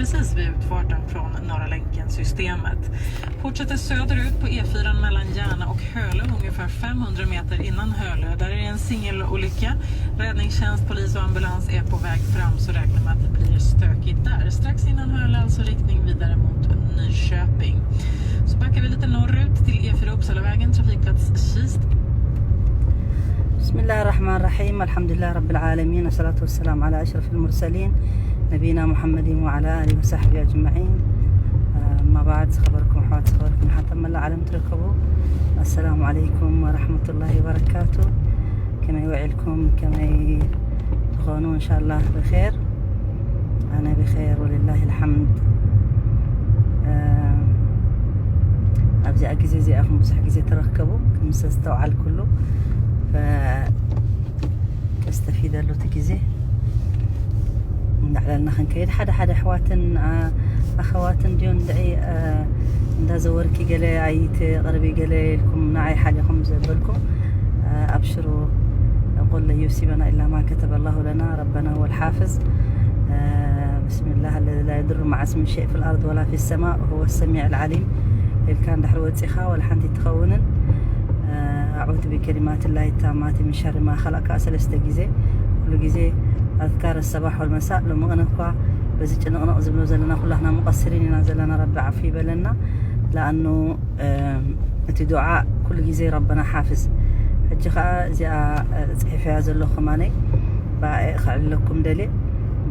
Precis vid utfarten från Norra länken-systemet. Fortsätter söderut på E fyra mellan Järna och Hölö, ungefär femhundra meter innan Hölö. Där är det en singelolycka. Räddningstjänst, polis och ambulans är på väg fram, så räkna med att det blir stökigt där. Strax innan Hölö, alltså riktning vidare mot Nyköping. Så backar vi lite norrut till E fyra Uppsalavägen, trafikplats Kista. بسم الله الرحمن الرحيم. الحمد لله رب العالمين، والصلاة والسلام على أشرف المرسلين نبينا محمد وعلى آله وصحبه أجمعين. أما بعد، ዝኸበርኩም ኣሕዋት፣ ዝኸበርኩም ኣሓት ኣብ መላእ ዓለም ትርከቡ፣ السلام عليكم ورحمة الله وبركاته. ከመይ ውዒልኩም? ከመይ ትኾኑ? إن شاء الله بخير. ኣነ ብኸይር ወልላሂ ልሓምድ። ኣብዚኣ ግዜ እዚኣ ኹም ብዙሕ ግዜ ተረከቡ፣ ከም ዝተስተውዓልኩሉ ተስተፊደሉ እቲ ግዜ እንዳዕለልና ክንከይድ፣ ሓደ ሓደ ኣሕዋትን ኣኸዋትን ድዮ እንድዒ እንዳዘወርኪ ገለ ኣይትቕርቢ ገለ ኢልኩም ንዓይ ሓሊኹም ዘበልኩም፣ ኣብሽሩ፣ ቁል ዩሲበና ኢላ ማ ከተበ ላሁ ለና ረበና ወልሓፍዝ። ብስምላህ ለዚ ላ የድሩ መዓስ ምን ሸይ ፊ ልኣርድ ወላ ፊ ሰማ ሁወ ሰሚዕ ልዓሊም ኢልካ እንድሕር ወፂኻ ወላ ሓንቲ ትኸውንን። ኣዑዝ ብከሊማት ላሂ ታማት ምን ሸሪ ማ ኸለቅ ከዓ ሰለስተ ግዜ፣ ኩሉ ግዜ ኣዝካር ሰባሕ ወልመሳእ። ሎሚ ቅነ እኳ በዚ ጭንቕንቕ ዝብሎ ዘለና ኩላትና ሙቐስሪን ኢና ዘለና። ረቢ ዓፉ ይበለና። ለኣኑ እቲ ዱዓ ኩሉ ግዜ ረበና ሓፍዝ። ሕጂ ከዓ እዚኣ ፅሒፈያ ዘለኹ ከማነይ ብኣኣ ክዕልለኩም ደልየ።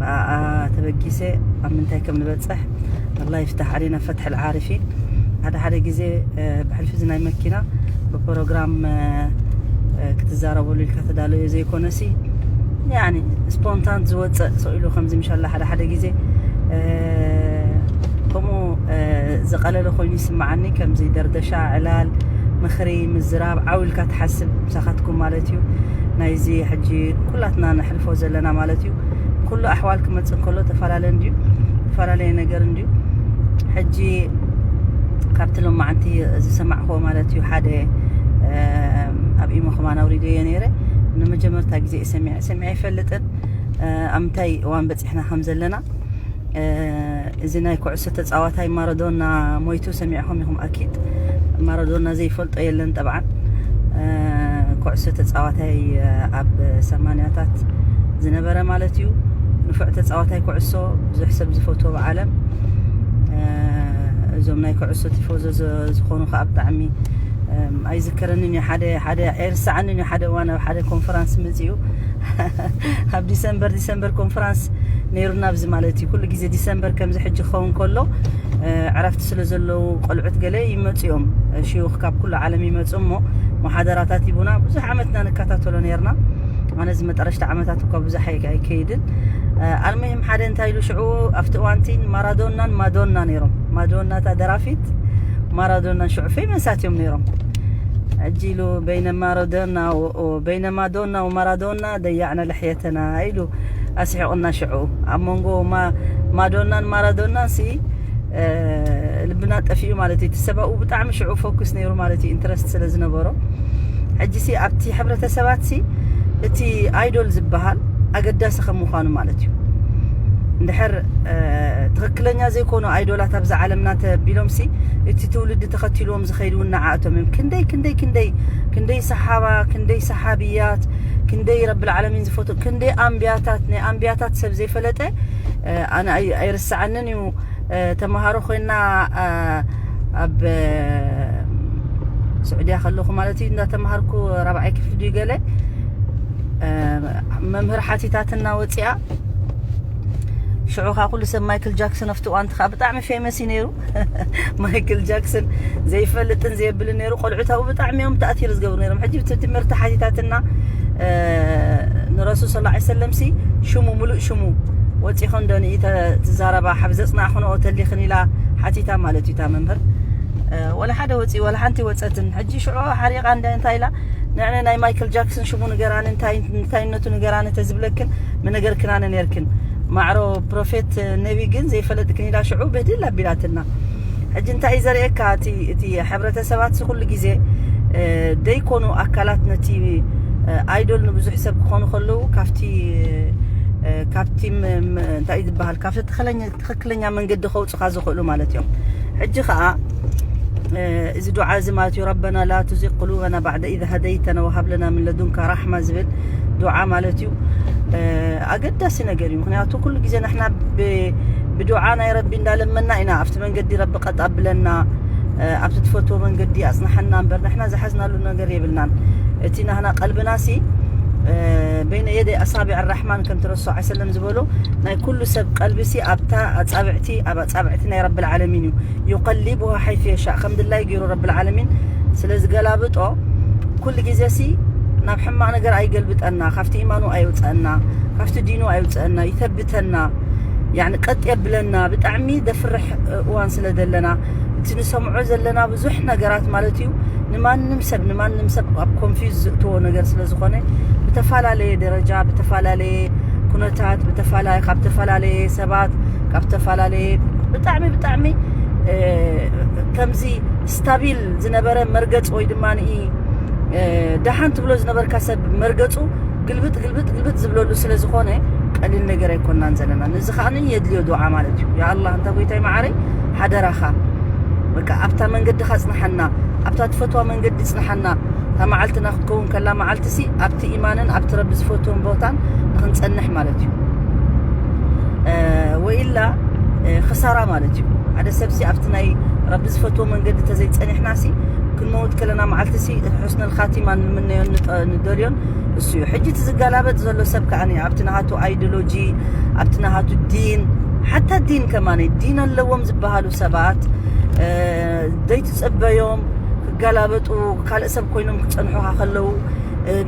ብኣኣ ተበጊሰ ኣብ ምንታይ ከም ንበፅሕ ኣላ ይፍታሕ ዓሌና ፈትሒ ልዓርፊን። ሓደ ሓደ ግዜ ብሕልፊ እዚ ናይ መኪና ብፕሮግራም ክትዛረበሉ ኢልካ ተዳለዮ ዘይኮነሲ፣ ያኒ ስፖንታን ዝወፅእ ሰው ኢሉ ከምዚ ምሻላ ሓደ ሓደ ግዜ ከምኡ ዝቐለለ ኮይኑ ይስምዓኒ። ከምዚ ደርደሻ፣ ዕላል፣ ምኽሪ፣ ምዝራብ ዓው ኢልካ ትሓስብ ምሳኻትኩም ማለት እዩ። ናይዚ ሕጂ ኩላትና ነሕልፎ ዘለና ማለት እዩ። ኩሉ ኣሕዋል ክመፅእ እንከሎ ተፈላለ እንድዩ፣ ተፈላለየ ነገር እንድዩ። ሕጂ ካብቲ ሎማዓንቲ ዝሰማዕክዎ ማለት እዩ፣ ሓደ ኣብ ኢሞ ከማን ኣውሪደዮ ነይረ። ንመጀመርታ ግዜ እየ ሰሚዐ፣ ሰሚዐ ኣይፈልጥን። ኣብ ምንታይ እዋን በፂሕና ከም ዘለና እዚ ናይ ኩዕሶ ተፃዋታይ ማራዶና ሞይቱ ሰሚዕኹም ኢኹም ኣኪድ። ማራዶና ዘይፈልጦ የለን ጠብዓን። ኩዕሶ ተፃዋታይ ኣብ ሰማንያታት ዝነበረ ማለት እዩ። ንፉዕ ተፃዋታይ ኩዕሶ፣ ብዙሕ ሰብ ዝፈትዎ ብዓለም። እዞም ናይ ኩዕሶ ቲፎዞ ዝ-፣ ዝኾኑ ከዓ ብጣዕሚ ኣይዝከረንን እዩ። ሓደ፣ ሓደ ኣይርሳዓንን እዩ። ሓደ እዋን ኣብ ሓደ ኮንፈራንስ መፂኡ ኣብ ዲሰምበር፣ ዲሰምበር ኮንፈራንስ ነይሩና ኣብዚ ማለት እዩ። ኩሉ ግዜ ዲሰምበር ከምዚ ሕጂ ክኸውን ከሎ ዕረፍቲ ስለ ዘለዉ ቆልዑት ገለ ይመፁ እዮም። ሽዩኽ ካብ ኩሉ ዓለም ይመፁ እሞ መሓደራታት ይቡና። ብዙሕ ዓመትና ንከታተሎ ነይርና። ኣነ እዚ መጠረሽታ ዓመታት እኳ ብዙሕ ኣይ-፣ ኣይከይድን። ኣልሙሂም ሓደ እንታይ ኢሉ ሽዑ ኣብቲ እዋንቲ ማራዶናን ማዶና ነይሮም። ማዶና እታ ደራፊት፣ ማራዶናን ሽዑ ፌመሳት እዮም ነይሮም። ሕጂ ኢሉ በይነ ማራዶና ወ-፣ ወ-፣ በይነ ማዶና ወማራዶና ደያዕና ልሕየተና ኢሉ ኣስሒቑና ሽዑ። ኣብ መንጎ ማ-፣ ማዶናን ማራዶናን ሲ ልብና ጠፊኡ ማለት እዩ። እቲ ሰብኣኡ ብጣዕሚ ሽዑ ፎኩስ ነይሩ ማለት እዩ፣ ኢንትረስት ስለ ዝነበሮ። ሕጂ ሲ ኣብቲ ሕብረተሰባት ሲ እቲ ኣይዶል ዝበሃል ኣገዳሲ ከም ምዃኑ ማለት እዩ። እንድሕር ትኽክለኛ ዘይኮኑ ኣይዶላት ኣብዛ ዓለምና ተቢሎም ሲ እቲ ትውልዲ ተኸቲልዎም ዝኸይድ እውን ንዓኣቶም እዮም። ክንደይ ክንደይ ክንደይ ክንደይ ሰሓባ፣ ክንደይ ሰሓብያት፣ ክንደይ ረብል ዓለሚን ዝፈቱ፣ ክንደይ ኣንብያታት፣ ናይ ኣንብያታት ሰብ ዘይፈለጠ ኣነ ኣይ-፣ ኣይርስዓንን እዩ። ተምሃሮ ኮይና ኣብ ስዑድያ ከለኹ ማለት እዩ፣ እንዳተምሃርኩ ራብዓይ ክፍሊ ድዩ ገለ መምህር ሓቲታትና ወፂኣ። ሽዑ ከዓ ኩሉ ሰብ ማይክል ጃክሰን ኣብቲ እዋንቲ ከዓ ብጣዕሚ ፌመስ እዩ ነይሩ። ማይክል ጃክሰን ዘይፈልጥን ዘየብልን ነይሩ። ቆልዑት ኣብኡ ብጣዕሚ እዮም ተኣቲር ዝገብሩ ነይሮም። ሕጂ ብቲ ትምህርቲ ሓቲታትና ንረሱል ሰለላሁ ዐለይሂ ወሰለም ሲ ሽሙ፣ ሙሉእ ሽሙ ወፂኾ እንዶ ንኢ ተ-፣ ትዛረባ ሓብዘፅና ክነኦ ተሊኽን ኢላ ሓቲታ ማለት እዩ እታ መምህር። ወላ ሓደ ወፂ፣ ወላ ሓንቲ ወፀትን። ሕጂ ሽዑ ሓሪቓ እንደ እንታይ ኢላ ንዕነ ናይ ማይክል ጃክሰን ሽሙ ንገራኒ፣ እንታይ፣ እንታይነቱ ንገራኒ ተዝብለክን ምነገርክናነ ነርክን። ማዕሮ ፕሮፌት ነቢ ግን ዘይፈለጥክን ኢላ ሽዑ ብህድል ኣቢላትና። ሕጂ እንታይ እዩ ዘርእየካ? እቲ፣ እቲ ሕብረተሰባት ሲ ኩሉ ግዜ ደይኮኑ ኣካላት ነቲ ኣይዶል ንብዙሕ ሰብ ክኾኑ ከለዉ ካብቲ ካብቲ እንታይ ዝበሃል ካብቲ ትኽክለኛ መንገዲ ከውፅኻ ዝኽእሉ ማለት እዮም። ሕጂ ከዓ እዚ ዱዓ እዚ ማለት እዩ፣ ረበና ላ ቱዚግ ቁሉበና ባዕደ ኢዝ ሃደይተና ወሃብ ለና ምን ለዱንካ ራሕማ ዝብል ዱዓ ማለት እዩ። ኣገዳሲ ነገር እዩ። ምክንያቱ ኩሉ ግዜ ንሕና ብዱዓ ናይ ረቢ እንዳለመና ኢና ኣብቲ መንገዲ ረቢ ቀጥ ኣብለና፣ ኣብቲ ትፈትዎ መንገዲ ኣፅንሓና እምበር ንሕና ዝሓዝናሉ ነገር የብልናን። እቲ ናህና ቀልብና ሲ በይነ የደ ኣሳቢዕ ራሕማን ከም ትረሱ ሰለም ዝበሎ ናይ ኩሉ ሰብ ቀልቢ ሲ ኣብታ ኣፃብዕቲ ኣብ ኣፃብዕቲ ናይ ረብል ዓለሚን እዩ። ዩቀሊቡሃ ሓይሱ የሻእ ከም ድላይ ገይሩ ረብል ዓለሚን ስለ ዝገላብጦ ኩሉ ግዜ ሲ ናብ ሕማቕ ነገር ኣይገልብጠና፣ ካብቲ ኢማኑ ኣይውፀአና፣ ካብቲ ዲኑ ኣይውፀአና፣ ይተብተና፣ ያኒ ቀጥ የብለና። ብጣዕሚ ደፍርሕ እዋን ስለ ዘለና እቲ ንሰምዖ ዘለና ብዙሕ ነገራት ማለት እዩ ንማንም ሰብ ንማንም ሰብ ኣብ ኮንፊዝ ዝእትዎ ነገር ስለ ዝኾነ ብተፈላለየ ደረጃ ብተፈላለየ ኩነታት ብተፈላለየ ካብ ተፈላለየ ሰባት ካብ ተፈላለየ ብጣዕሚ ብጣዕሚ ከምዚ ስታቢል ዝነበረ መርገፂ ወይ ድማ ደሓን ትብሎ ዝነበርካ ሰብ መርገፁ ግልብጥ ግልብጥ ግልብጥ ዝብለሉ ስለ ዝኾነ ቀሊል ነገር ኣይኮናን ዘለና። ነዚ ከዓ የድልዮ ዱዓ ማለት እዩ። ያ ኣላህ እንተ ጎይታይ መዓረይ ሓደራኻ በቃ ኣብታ መንገድኻ ፅንሓና፣ ኣብታ ትፈትዋ መንገዲ ፅንሓና። እታ መዓልትና ክትከውን ከላ መዓልቲ ሲ ኣብቲ ኢማንን ኣብቲ ረቢ ዝፈትዎም ቦታን ንክንፀንሕ ማለት እዩ። ወኢላ ክሳራ ማለት እዩ። ሓደ ሰብ ሲ ኣብቲ ናይ ረቢ ዝፈትዎ መንገዲ ተዘይፀኒሕና ሲ ክንመውት ከለና መዓልቲ ሲ ሕስነል ካቲማ ንምነዮን ንደልዮን እሱ እዩ። ሕጂ እቲ ዝገላበጥ ዘሎ ሰብ ከዓ ኣብቲ ናሃቱ ኣይዲሎጂ ኣብቲ ናሃቱ ዲን ሓታ ዲን ከማነ ዲን ኣለዎም ዝበሃሉ ሰባት ዘይትፀበዮም ክገላበጡ ካልእ ሰብ ኮይኖም ክፀንሑካ ከለዉ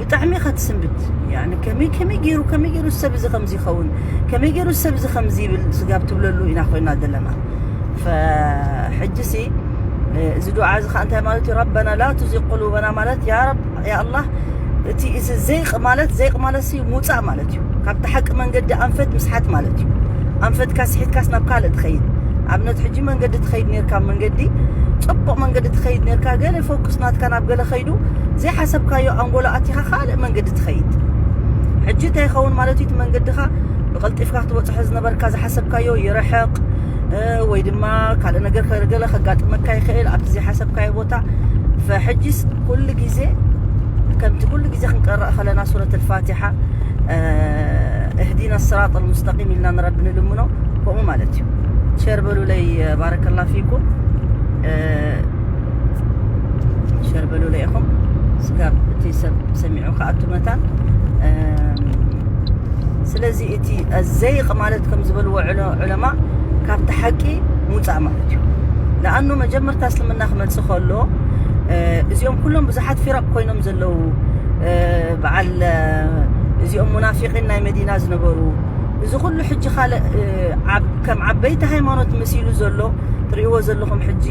ብጣዕሚ ኢኻ ትስንብድ። ከመይ ከመይ ገይሩ ከመይ ገይሩ ሰብ እዚ ከምዚ ይኸውን ከመይ ገይሩ ሰብ እዚ ከምዚ ይብል ስጋብ ትብለሉ ኢና ኮይና ዘለና። ሕጂ ሲ እዚ ዱዓ እዚ ከዓ እንታይ ማለት እዩ? ረበና ላ ቱዚግ ቁሉበና ማለት ያ ረብ ያ ኣላህ እቲ እዚ ዘይቕ ማለት ዘይቕ ማለት ሲ ሙፃእ ማለት እዩ። ካብቲ ሓቂ መንገዲ ኣንፈት ምስሓት ማለት እዩ። ኣንፈትካ ስሒትካስ ናብ ካልእ ትኸይድ። ኣብነት ሕጂ መንገዲ ትኸይድ ነርካ መንገዲ ፅቡቕ መንገዲ ትኸይድ ነርካ ገለ ፎክስ ናትካ ናብ ገለ ኸይዱ ዘይሓሰብካዮ ኣንጎሎ ኣቲኻ ካልእ መንገዲ ትኸይድ። ሕጂ እንታይ ይኸውን ማለት እዩ? እቲ መንገድኻ ብቐልጢፍካ ክትበፅሖ ዝነበርካ ዝሓሰብካዮ ይርሕቕ ወይ ድማ ካልእ ነገር ገለ ከጋጥመካ ይኽእል ኣብቲ ዘይሓሰብካዮ ቦታ። ፈሕጂስ ኩሉ ግዜ ከምቲ ኩሉ ግዜ ክንቀረእ ከለና ሱረት ልፋቲሓ እህዲና ስራጥ ልሙስተቂም ኢልና ንረቢ ንልምኖ ከምኡ ማለት እዩ። ሸር በሉለይ ባረከላ ፊኩም። ሸር በሉለይ ኢኹም ስጋብ እቲ ሰብ ሰሚዑ ከኣቱ መታን። ስለዚ እቲ ዘይቕ ማለት ከም ዝበልዎ ዑለማ ካብቲ ሓቂ ሙፃእ ማለት እዩ። ለኣኑ መጀመርታ እስልምና ክመፅእ ከሎ እዚኦም ኩሎም ብዙሓት ፊረቕ ኮይኖም ዘለዉ በዓል እዚኦም ሙናፊቂን ናይ መዲና ዝነበሩ እዚ ኩሉ ሕጂ ካልእ ከም ዓበይቲ ሃይማኖት መሲሉ ዘሎ ትሪእዎ ዘለኹም ሕጂ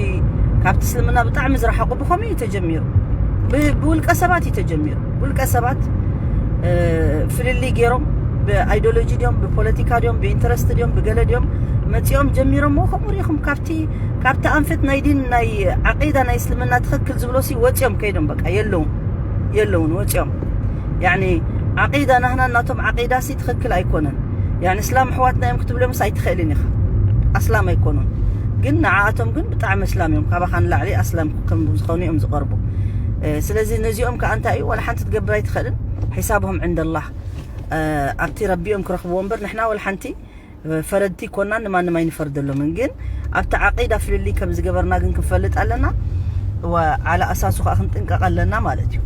ካብቲ እስልምና ብጣዕሚ ዝረሓቁ ብኸመይ እዩ ተጀሚሩ? ብውልቀ ሰባት እዩ ተጀሚሩ። ውልቀ ሰባት ፍልልይ ገይሮም ብኣይዲዮሎጂ ድዮም ብፖለቲካ ድዮም ብኢንተረስት ድዮም ብገለ ድዮም መፂኦም ጀሚሮምዎ። ከምኡ ሪኢኹም ካብቲ ካብቲ ኣንፈት ናይ ዲን ናይ ዓቂዳ ናይ እስልምና ትኽክል ዝብሎ ሲ ወፂኦም ከይዶም በቃ የለውን የለውን ወፂኦም። ያኒ ዓቂዳ ናህና እናቶም ዓቂዳ ሲ ትኽክል ኣይኮነን። ያኒ እስላም ኣሕዋትና እዮም ክትብሎምስ ኣይትኽእልን ኢኻ። ኣስላም ኣይኮኑን። ግን ንዓኣቶም ግን ብጣዕሚ እስላም እዮም። ካባኻ ንላዕሊ ኣስላም ከም ዝኾኑ እዮም ዝቐርቡ። ስለዚ ነዚኦም ከዓ እንታይ እዩ ዋላ ሓንቲ ትገብር ኣይትኽእልን። ሒሳብሆም ዕንደላህ ኣብቲ ረቢኦም ክረኽብዎ እምበር ንሕና ዋላ ሓንቲ ፈረድቲ ኮና ንማንም ኣይንፈርደሎምን። ግን ኣብቲ ዓቂዳ ፍልልይ ከም ዝገበርና ግን ክንፈልጥ ኣለና። ዓላ ኣሳሱ ከዓ ክንጥንቀቕ ኣለና ማለት እዩ።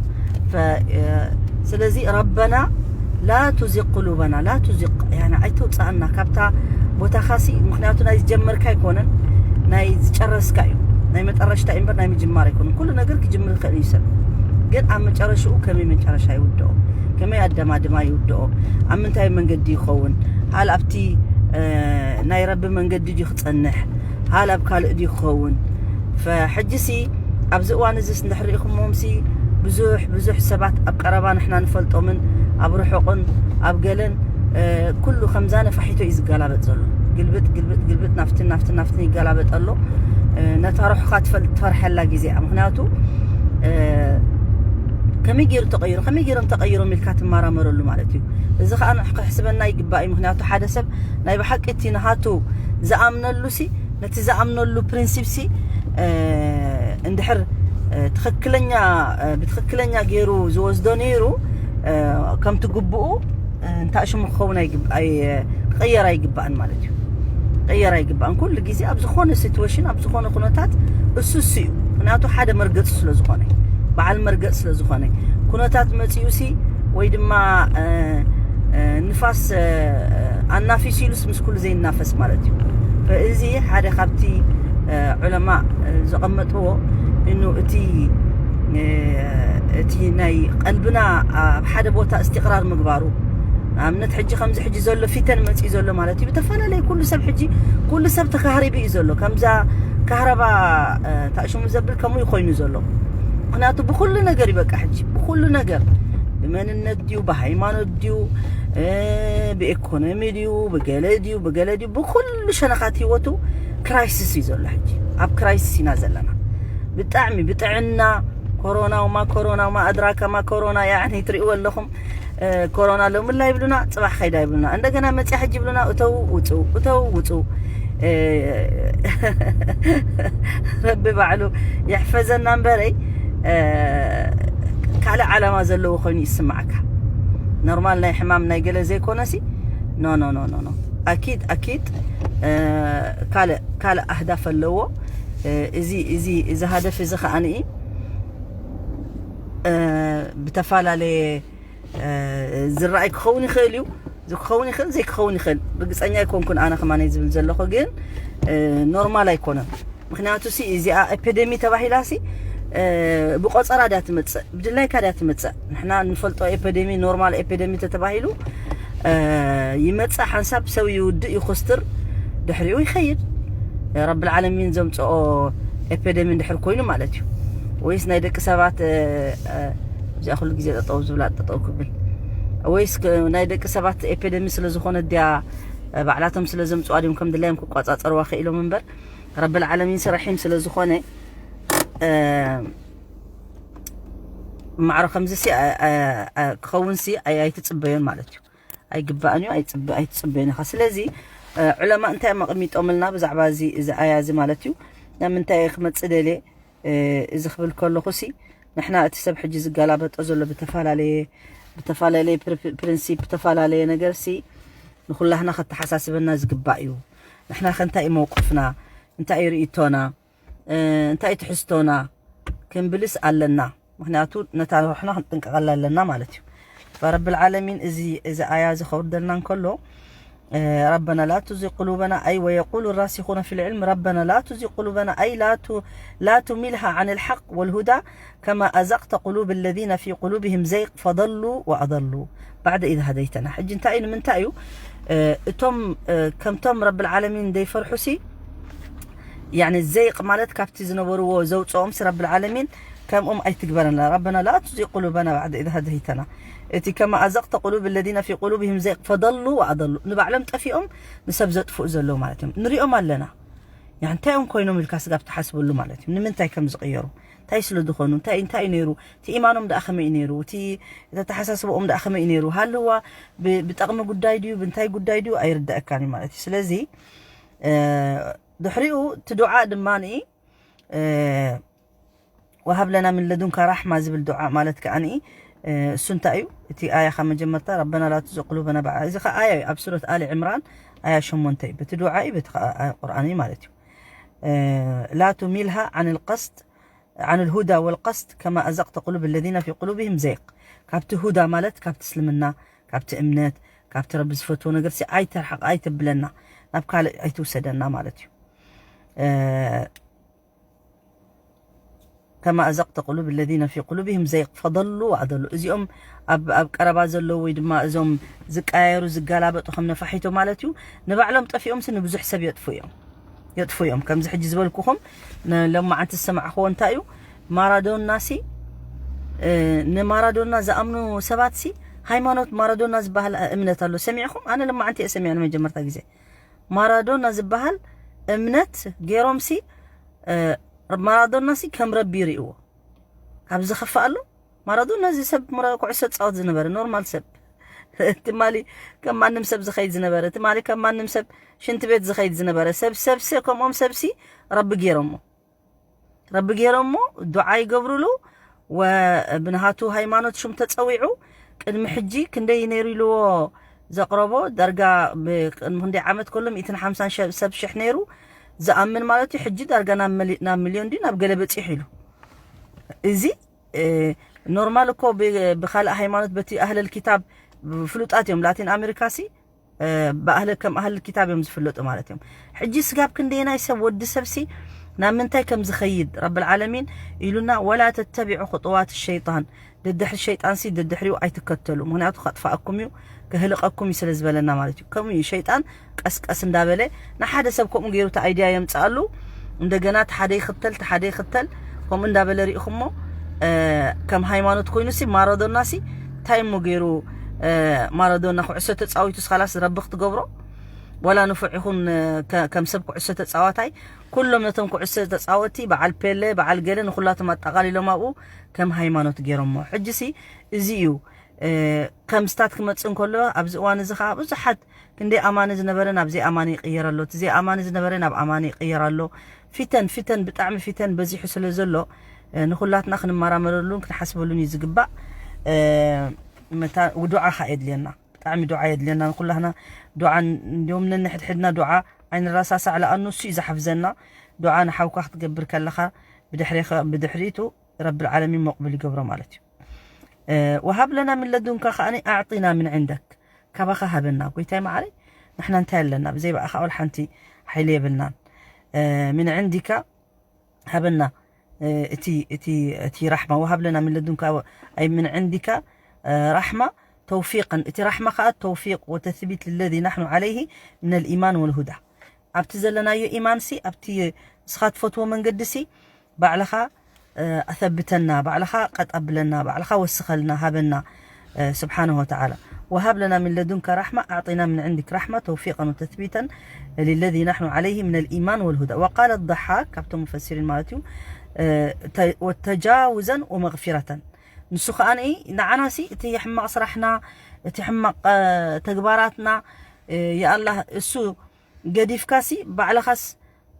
ስለዚ ረበና ላ ቱዚቅ ቁሉበና ላ ቱዚቅ ኣይተውፅኣና ካብታ ቦታኻሲ። ምክንያቱ ናይ ዝጀመርካ ኣይኮነን ናይ ዝጨረስካ እዩ። ናይ መጠረሽታ እዩ እምበር ናይ ምጅማር ኣይኮነን። ኩሉ ነገር ክጅምር ይኽእል እዩ ሰብ። ግን ኣብ መጨረሽኡ ከመይ መጨረሻ ይውድኦ፣ ከመይ ኣደማድማ ይውድኦ፣ ኣብ ምንታይ መንገዲ ይኸውን፣ ሃል ኣብቲ ናይ ረቢ መንገዲ ድዩ ክፀንሕ፣ ሃል ኣብ ካልእ ድዩ ክኸውን። ፈሕጂሲ ኣብዚ እዋን እዚስ እንድሕር ርኢኹሞምሲ ብዙሕ ብዙሕ ሰባት ኣብ ቀረባ ንሕና ንፈልጦምን ኣብ ርሑቕን ኣብ ገለን ኩሉ ከምዛ ነፋሒቶ እዩ ዝገላበጥ ዘሎ። ግልብጥ ግልብጥ ግልብጥ ናፍትን ናፍትን ናፍትን ይገላበጥ ኣሎ። ነታ ሩሕኻ ትፈርሐላ ግዜ እያ። ምክንያቱ ከመይ ገይሩ ተቐይሩ፣ ከመይ ገይሮም ተቐይሮም ኢልካ ትመራመረሉ ማለት እዩ። እዚ ከዓ ንሕ-፣ ክሕስበና ይግባእ እዩ። ምክንያቱ ሓደ ሰብ ናይ ብሓቂ እቲ ንሃቱ ዝኣምነሉ ሲ፣ ነቲ ዝኣምነሉ ፕሪንሲፕ ሲ፣ እ፣ እንድሕር፣ እ፣ ትኽክለኛ፣ እ፣ ብትኽክለኛ ገይሩ ዝወስዶ ነይሩ፣ እ፣ ከምቲ ግቡኡ፣ እ፣ እንታይ ሽሙ ክኸውን ኣይግብ-፣ ኣይ-፣ ክቕየር ኣይግባእን ማለት እዩ። ክቕየር ኣይግባእን። ኩሉ ግዜ ኣብ ዝኾነ ሲትዌሽን፣ ኣብ ዝኾነ ኩነታት እሱ እሱ እዩ። ምክንያቱ ሓደ መርገፂ ስለ ዝኾነ፣ በዓል መርገፂ ስለ ዝኾነ፣ ኩነታት መፂኡ ሲ ወይ ድማ፣ እ፣ እ፣ ንፋስ፣ እ፣ ኣናፊሱ ኢሉስ ምስ ኩሉ ዘይናፈስ ማለት እዩ። እዚ ሓደ ካብቲ፣ እ፣ ዑለማ፣ እ፣ ዘቐመጥዎ እኑ እቲ፣ እ፣ እቲ ናይ ቀልብና ኣብ ሓደ ቦታ እስትቕራር ምግባሩ፣ ንኣብነት ሕጂ ከምዚ ሕጂ ዘሎ ፊተን መፂኡ ዘሎ ማለት እዩ። ብተፈላለየ ኩሉ ሰብ ሕጂ፣ ኩሉ ሰብ ተካህሪቡ እዩ ዘሎ። ከምዛ ካህረባ፣ እ፣ ታእሽሙ ዘብል ከምኡ ይኮይኑ ዘሎ። ምክንያቱ ብኩሉ ነገር እዩ፣ በቃ ሕጂ ብኩሉ ነገር፣ ብመንነት ድዩ፣ ብሃይማኖት ድዩ፣ እ፣ ብኢኮኖሚ ድዩ፣ ብገለ ድዩ፣ ብገለ ድዩ፣ ብኩሉ ሸነኻት ህይወቱ ክራይሲስ እዩ ዘሎ ሕጂ። ኣብ ክራይሲስ ኢና ዘለና። ብጣዕሚ ብጥዕና ኮሮና ወማ ኮሮና ወማ ኣድራካ ማ ኮሮና፣ ያዕኒ ትርእይዎ ኣለኹም። እ፣ ኮሮና ሎምላ ይብሉና፣ ጽባሕ ከይዳ ይብሉና። እንደገና መጽያ ሕጂ ይብሉና፣ እተው ውጹ፣ እተው ውጹ። እ፣ ረቢ ባዕሉ ይሕፈዘና እምበረይ፣ እ፣ ካልእ ዓላማ ዘለዎ ኮይኑ ይስማዓካ። ኖርማል ናይ ሕማም ናይ ገለ ዘይኮነሲ፣ ኖ፣ ኖ፣ ኖ፣ ኖ፣ ኖ። ኣኪድ፣ ኣኪድ፣ እ፣ ካልእ፣ ካልእ ኣህዳፍ ኣለዎ። እ፣ እዚ፣ እዚ፣ እዚ ሃደፍ እዚ ከኣ ንኢ፣ እ፣ ብተፈላለየ፣ እ፣ ዝረኣይ ክኸውን ይኽእል እዩ፣ ክኸውን ይኽእል፣ ዘይክኸውን ይኽእል። ርግጸኛ ኣይኮንኩን ኣነ ከማነይ ዝብል ዘለኹ፣ ግን፣ እ፣ ኖርማል ኣይኮነን። ምክንያቱ ሲ እዚኣ ኤፒደሚ ተባሂላ ሲ፣ እ፣ ብቆጸራ ድያ ትመጽእ፣ ብድላይካ ድያ ትመጽእ። ንሕና ንፈልጦ ኤፒደሚ፣ ኖርማል ኤፒደሚ ተተባሂሉ፣ እ፣ ይመጽእ፣ ሓንሳብ ሰብ ይውድእ፣ ይኹስትር፣ ድሕሪኡ ይኸይድ። ረብል ዓለሚን ዘምጽኦ ኤፒደሚ እንድሕር ኮይኑ ማለት እዩ። ወይስ ናይ ደቂ ሰባት፣ እ፣ እ፣ እዚኣ ኩሉ ግዜ ጠጠው ዝብላ ጠጠው ክብል፣ ወይስ ከ-፣ ናይ ደቂ ሰባት ኤፒደሚ ስለ ዝኾነ ድያ፣ እ፣ ባዕላቶም ስለ ዘምጽዋ ድዮም ከም ድላዮም ክቋጻጸርዋ ክኢሎም እምበር፣ ረብል ዓለሚን ሲ ረሒም ስለ ዝኾነ፣ እ፣ ማዕረ ከምዚ ሲ፣ እ፣ እ፣ እ፣ ክኸውን ሲ ኣይ-፣ ኣይትጽበዮን ማለት እዩ። ኣይግባእን እዩ፣ ኣይጽብ-፣ ኣይትጽበዮን ኢኻ። ስለዚ፣ እ፣ ዑለማ እንታይ እዮም ኣቐሚጦምልና ብዛዕባ እዚ፣ እዚ ኣያ እዚ ማለት እዩ? ናብ ምንታይ እየ ክመጽእ ደልየ? እ፣ እዚ ክብል ከለኹ ሲ፣ ንሕና እቲ ሰብ ሕጂ ዝገላበጦ ዘሎ ብተፈላለየ፣ ብተፈላለየ ፕሪ-፣ ፕሪንሲፕ፣ ብተፈላለየ ነገር ሲ፣ ንኹላህና ከተሓሳስበና ዝግባእ እዩ። ንሕና ከ እንታይ እዩ መውቅፍና? እንታይ እዩ ርእይቶና? እ፣ እንታይ እዩ ትሕዝቶና? ክንብልስ ኣለና። ምክንያቱ ነታ ሩሕና ክንጥንቀቐላ ኣለና ማለት እዩ። ፈረብል ዓለሚን እዚ፣ እዚ ኣያ እዚ ከውርደልና እንከሎ፣ እ፣ ረበና ላ ቱዚ ቁሉበና፣ ኣይ ወየቁሉ ራሲኹነ ፊል ዕልም፣ ረበና ላ ቱዚ ቁሉበና፣ ኣይ ላ ቱ-፣ ላ ቱሚልሃ ዓን ልሓቅ ወልሁዳ፣ ከማ ኣዘቅተ ቁሉብ ለዚነ ፊ ቁሉብህም ዘይቅ ፈደሉ ወኣደሉ ባዕደ ኢዝ ሃደይተና። ሕጂ እንታይ እዩ፣ ንምንታይ እዩ፣ እ፣ እቶም፣ እ፣ ከምቶም ረብል ዓለሚን ዘይፈርሑ ሲ፣ ያኒ ዘይቅ ማለት ካብቲ ዝነበርዎ ዘውፅኦም ሲ ረብል ዓለሚን ከምኦም ኣይትግበረና። ረበና ላ ቱዚ ቁሉበና ባዕደ ኢዝ ሃደይተና። እቲ ከማ ኣዘቅተ ቁሉብ ለዚነ ፊ ቁሉብህም ዘይቅ ፈደሉ ወኣደሉ፣ ንባዕሎም ጠፊኦም ንሰብ ዘጥፍኡ ዘለዉ ማለት እዮም። ንሪኦም ኣለና። ያ እንታይ እዮም ኮይኖም ኢልካ ስጋብ ትሓስበሉ ማለት እዩ። ንምንታይ ከም ዝቕየሩ፣ እንታይ ስለ ዝኾኑ፣ እንታይ፣ እንታይ እዩ ነይሩ፣ እቲ ኢማኖም ደኣ ከመይ እዩ ነይሩ፣ እቲ፣ እቲ ኣተሓሳስባኦም ደኣ ከመይ እዩ ነይሩ፣ ሃልዋ ብ-፣ ብጠቕሚ ጉዳይ ድዩ፣ ብእንታይ ጉዳይ ድዩ ኣይርዳእካን እዩ ማለት እዩ። ስለዚ፣ እ፣ ድሕሪኡ እቲ ዱዓ ድማ ንኢ፣ እ፣ ወሃብ ለና ምን ለዱንካ ራሕማ ዝብል ዱዓ ማለት ከኣ ንኢ፣ እ፣ እሱ እንታይ እዩ? እቲ ኣያ ካብ መጀመርታ ረበና ላ ቱዚ ቁሉበና በዓ-፣ እዚ ከኣ ኣያ እዩ፣ ኣብ ሱረት ኣሊ ዕምራን ኣያ ሸሞንተ እዩ። በቲ ዱዓ እዩ፣ በቲ ከኣ ኣያ ቁርኣን እዩ ማለት እዩ። እ፣ ላ ቱሚልሃ ዓን ልቀስድ፣ ዓን ልሁዳ ወልቀስድ ከማ ኣዘቅተ ቁሉብ ለዚነ ፊ ቁሉብህም ዘይቅ። ካብቲ ሁዳ ማለት ካብቲ እስልምና፣ ካብቲ እምነት፣ ካብቲ ረቢ ዝፈትዎ ነገር ሲ ኣይተርሕቕ፣ ኣይተብለና፣ ናብ ካልእ ኣይትውሰደና ማለት እዩ። እ፣ ከማ ኣዘቅተ ቁሉብ ለዚነ ፊ ቁሉብህም ዘይቅ ፈደሉ ወኣደሉ። እዚኦም ኣብ፣ ኣብ ቀረባ ዘለዉ ወይ ድማ እዞም ዝቀያየሩ፣ ዝገላበጡ ከም ነፋሒቶ ማለት እዩ። ንባዕሎም ጠፊኦም ሲ ንብዙሕ ሰብ የጥፉ እዮም። የጥፉ እዮም። ከምዚ ሕጂ ዝበልኩኹም፣ ን-፣ ሎማዓንቲ ዝሰማዕኽዎ እንታይ እዩ? ማራዶና ሲ፣ እ፣ ንማራዶና ዝኣምኑ ሰባት ሲ፣ ሃይማኖት ማራዶና ዝበሃል እምነት ኣሎ። ሰሚዕኹም? ኣነ ሎማዓንቲ እየ ሰሚዐ ንመጀመርታ ግዜ። ማራዶና ዝበሃል እምነት ገይሮም ሲ፣ እ፣ ማራዶና ሲ ከም ረቢ ይርእይዎ። ካብ ዝኸፍእ ኣሎ? ማራዶና እዚ ሰብ ኩዕሶ ዝፃወት ዝነበረ ኖርማል ሰብ፣ ትማሊ ከም ማንም ሰብ ዝኸይድ ዝነበረ፣ ትማሊ ከም ማንም ሰብ ሽንቲ ቤት ዝኸይድ ዝነበረ ሰብ፣ ሰብሲ ከምኦም ሰብሲ ረቢ ገይሮሞ። ረቢ ገይሮሞ ዱዓ ይገብሩሉ። ወብንሃቱ ሃይማኖት ሹም ተፀዊዑ ቅድሚ ሕጂ ክንደይ ነይሩ ኢልዎ ዘቕረቦ ዳርጋ ብቅድሚ ክንደይ ዓመት ከሎ ሚእትን ሓምሳን ሰብ ሽሕ ነይሩ ዝኣምን ማለት እዩ። ሕጂ ዳርጋ ናብ ሚልዮን ድዩ ናብ ገለ በፂሑ ኢሉ። እዚ ኖርማል እኮ ብካልእ ሃይማኖት በቲ ኣህለል ኪታብ ፍሉጣት እዮም። ላቲን ኣሜሪካ ሲ ብኣህለ ከም ኣህል ኪታብ እዮም ዝፍለጡ ማለት እዮም። ሕጂ ስጋብ ክንደየናይ ሰብ ወዲ ሰብሲ ናብ ምንታይ ከም ዝኸይድ ረብል ዓለሚን ኢሉና፣ ወላ ተተቢዑ ኹጥዋት ሸይጣን፣ ደድሕሪ ሸይጣንሲ ደድሕሪኡ ኣይትከተሉ፣ ምክንያቱ ከጥፋኣኩም እዩ፣ ክህልቀኩም እዩ ስለ ዝበለና ማለት እዩ። ከምኡ እዩ ሸይጣን ቀስቀስ እንዳበለ ንሓደ ሰብ ከምኡ ገይሩ እቲ ኣይድያ የምፅኣሉ። እንደገና እቲ ሓደ ይኽተል፣ እቲ ሓደ ይኽተል፣ ከምኡ እንዳበለ ሪኢኹሞ። ከም ሃይማኖት ኮይኑሲ ማራዶናሲ እንታይ እሞ ገይሩ? ማራዶና ኩዕሶ ተፃዊቱ ስኻላስ ረቢ ክትገብሮ፣ ወላ ንፉዕ ይኹን ከም ሰብ ኩዕሶ ተፃዋታይ፣ ኩሎም ነቶም ኩዕሶ ተፃወቲ በዓል ፔለ በዓል ገለ ንኩላቶም ኣጠቓሊሎም ኣብኡ ከም ሃይማኖት ገይሮሞ። ሕጂሲ እዚ እዩ ከም ስታት ክመፅእ እንከሎ ኣብዚ እዋን እዚ ከዓ ብዙሓት ክንደይ ኣማኒ ዝነበረ ናብ ዘይኣማኒ ይቕየር ኣሎ፣ እቲ ዘይኣማኒ ዝነበረ ናብ ኣማኒ ይቕየር ኣሎ። ፊተን ፊተን ብጣዕሚ ፊተን በዚሑ ስለ ዘሎ ንኩላትና ክንመራመረሉን ክንሓስበሉን እዩ ዝግባእ። ዱዓ ከዓ የድልየና፣ ብጣዕሚ ዱዓ የድልየና ንኩላትና። ዱዓ እንዲሁም ነንሕድሕድና ዱዓ ኣይንረሳሳዕ፣ ለኣኑ እሱ እዩ ዝሓፍዘና። ዱዓ ንሓውካ ክትገብር ከለኻ ብድሕሪቱ ረብል ዓለሚን መቕቡል ይገብሮ ማለት እዩ። ወሃብ ለና ምን ለዱንካ ከዓኒ ኣዕጢና ምን ዕንደክ፣ ካባኻ ሃበና ጎይታይ መዓረይ። ንሕና እንታይ ኣለና? ብዘይ ብኣኻ ወላ ሓንቲ ሓይሊ የብልናን። ምን ዕንዲካ ሃበና እቲ እቲ እቲ ራሕማ። ወሃብ ለና ምን ለዱንካ ኣይ ምን ዕንዲካ ራሕማ ተውፊቅን፣ እቲ ራሕማ ከዓ ተውፊቅ ወተስቢት ለለዚ ናሕኑ ዓለይሂ ምን ልኢማን ወልሁዳ። ኣብቲ ዘለናዮ ኢማንሲ ኣብቲ ንስኻ ትፈትዎ መንገዲ ሲ ባዕልኻ ኣሰብተና፣ ባዕልኻ ቀጥ ኣብለና፣ ባዕልኻ ወስኸልና፣ ሃበና። ስብሓነሁ ወተዓላ። ወሃብ ለና ምን ለዱንካ ራሕማ ኣዕጢና ምን ዕንዲክ ራሕማ ተውፊቀን ወተስቢተን ሊለዚ ናሕኑ ዓለይሂ ምን ልኢማን ወልሁዳ። ወቃለ ضሓክ ካብቶም ሙፈሲሪን ማለት እዩ። ወተጃውዘን ወመግፊረተን። ንሱ ከዓኒ ንዓናሲ እቲ ሕማቕ ስራሕና፣ እቲ ሕማቕ ተግባራትና የኣላህ እሱ ገዲፍካሲ ባዕልኻስ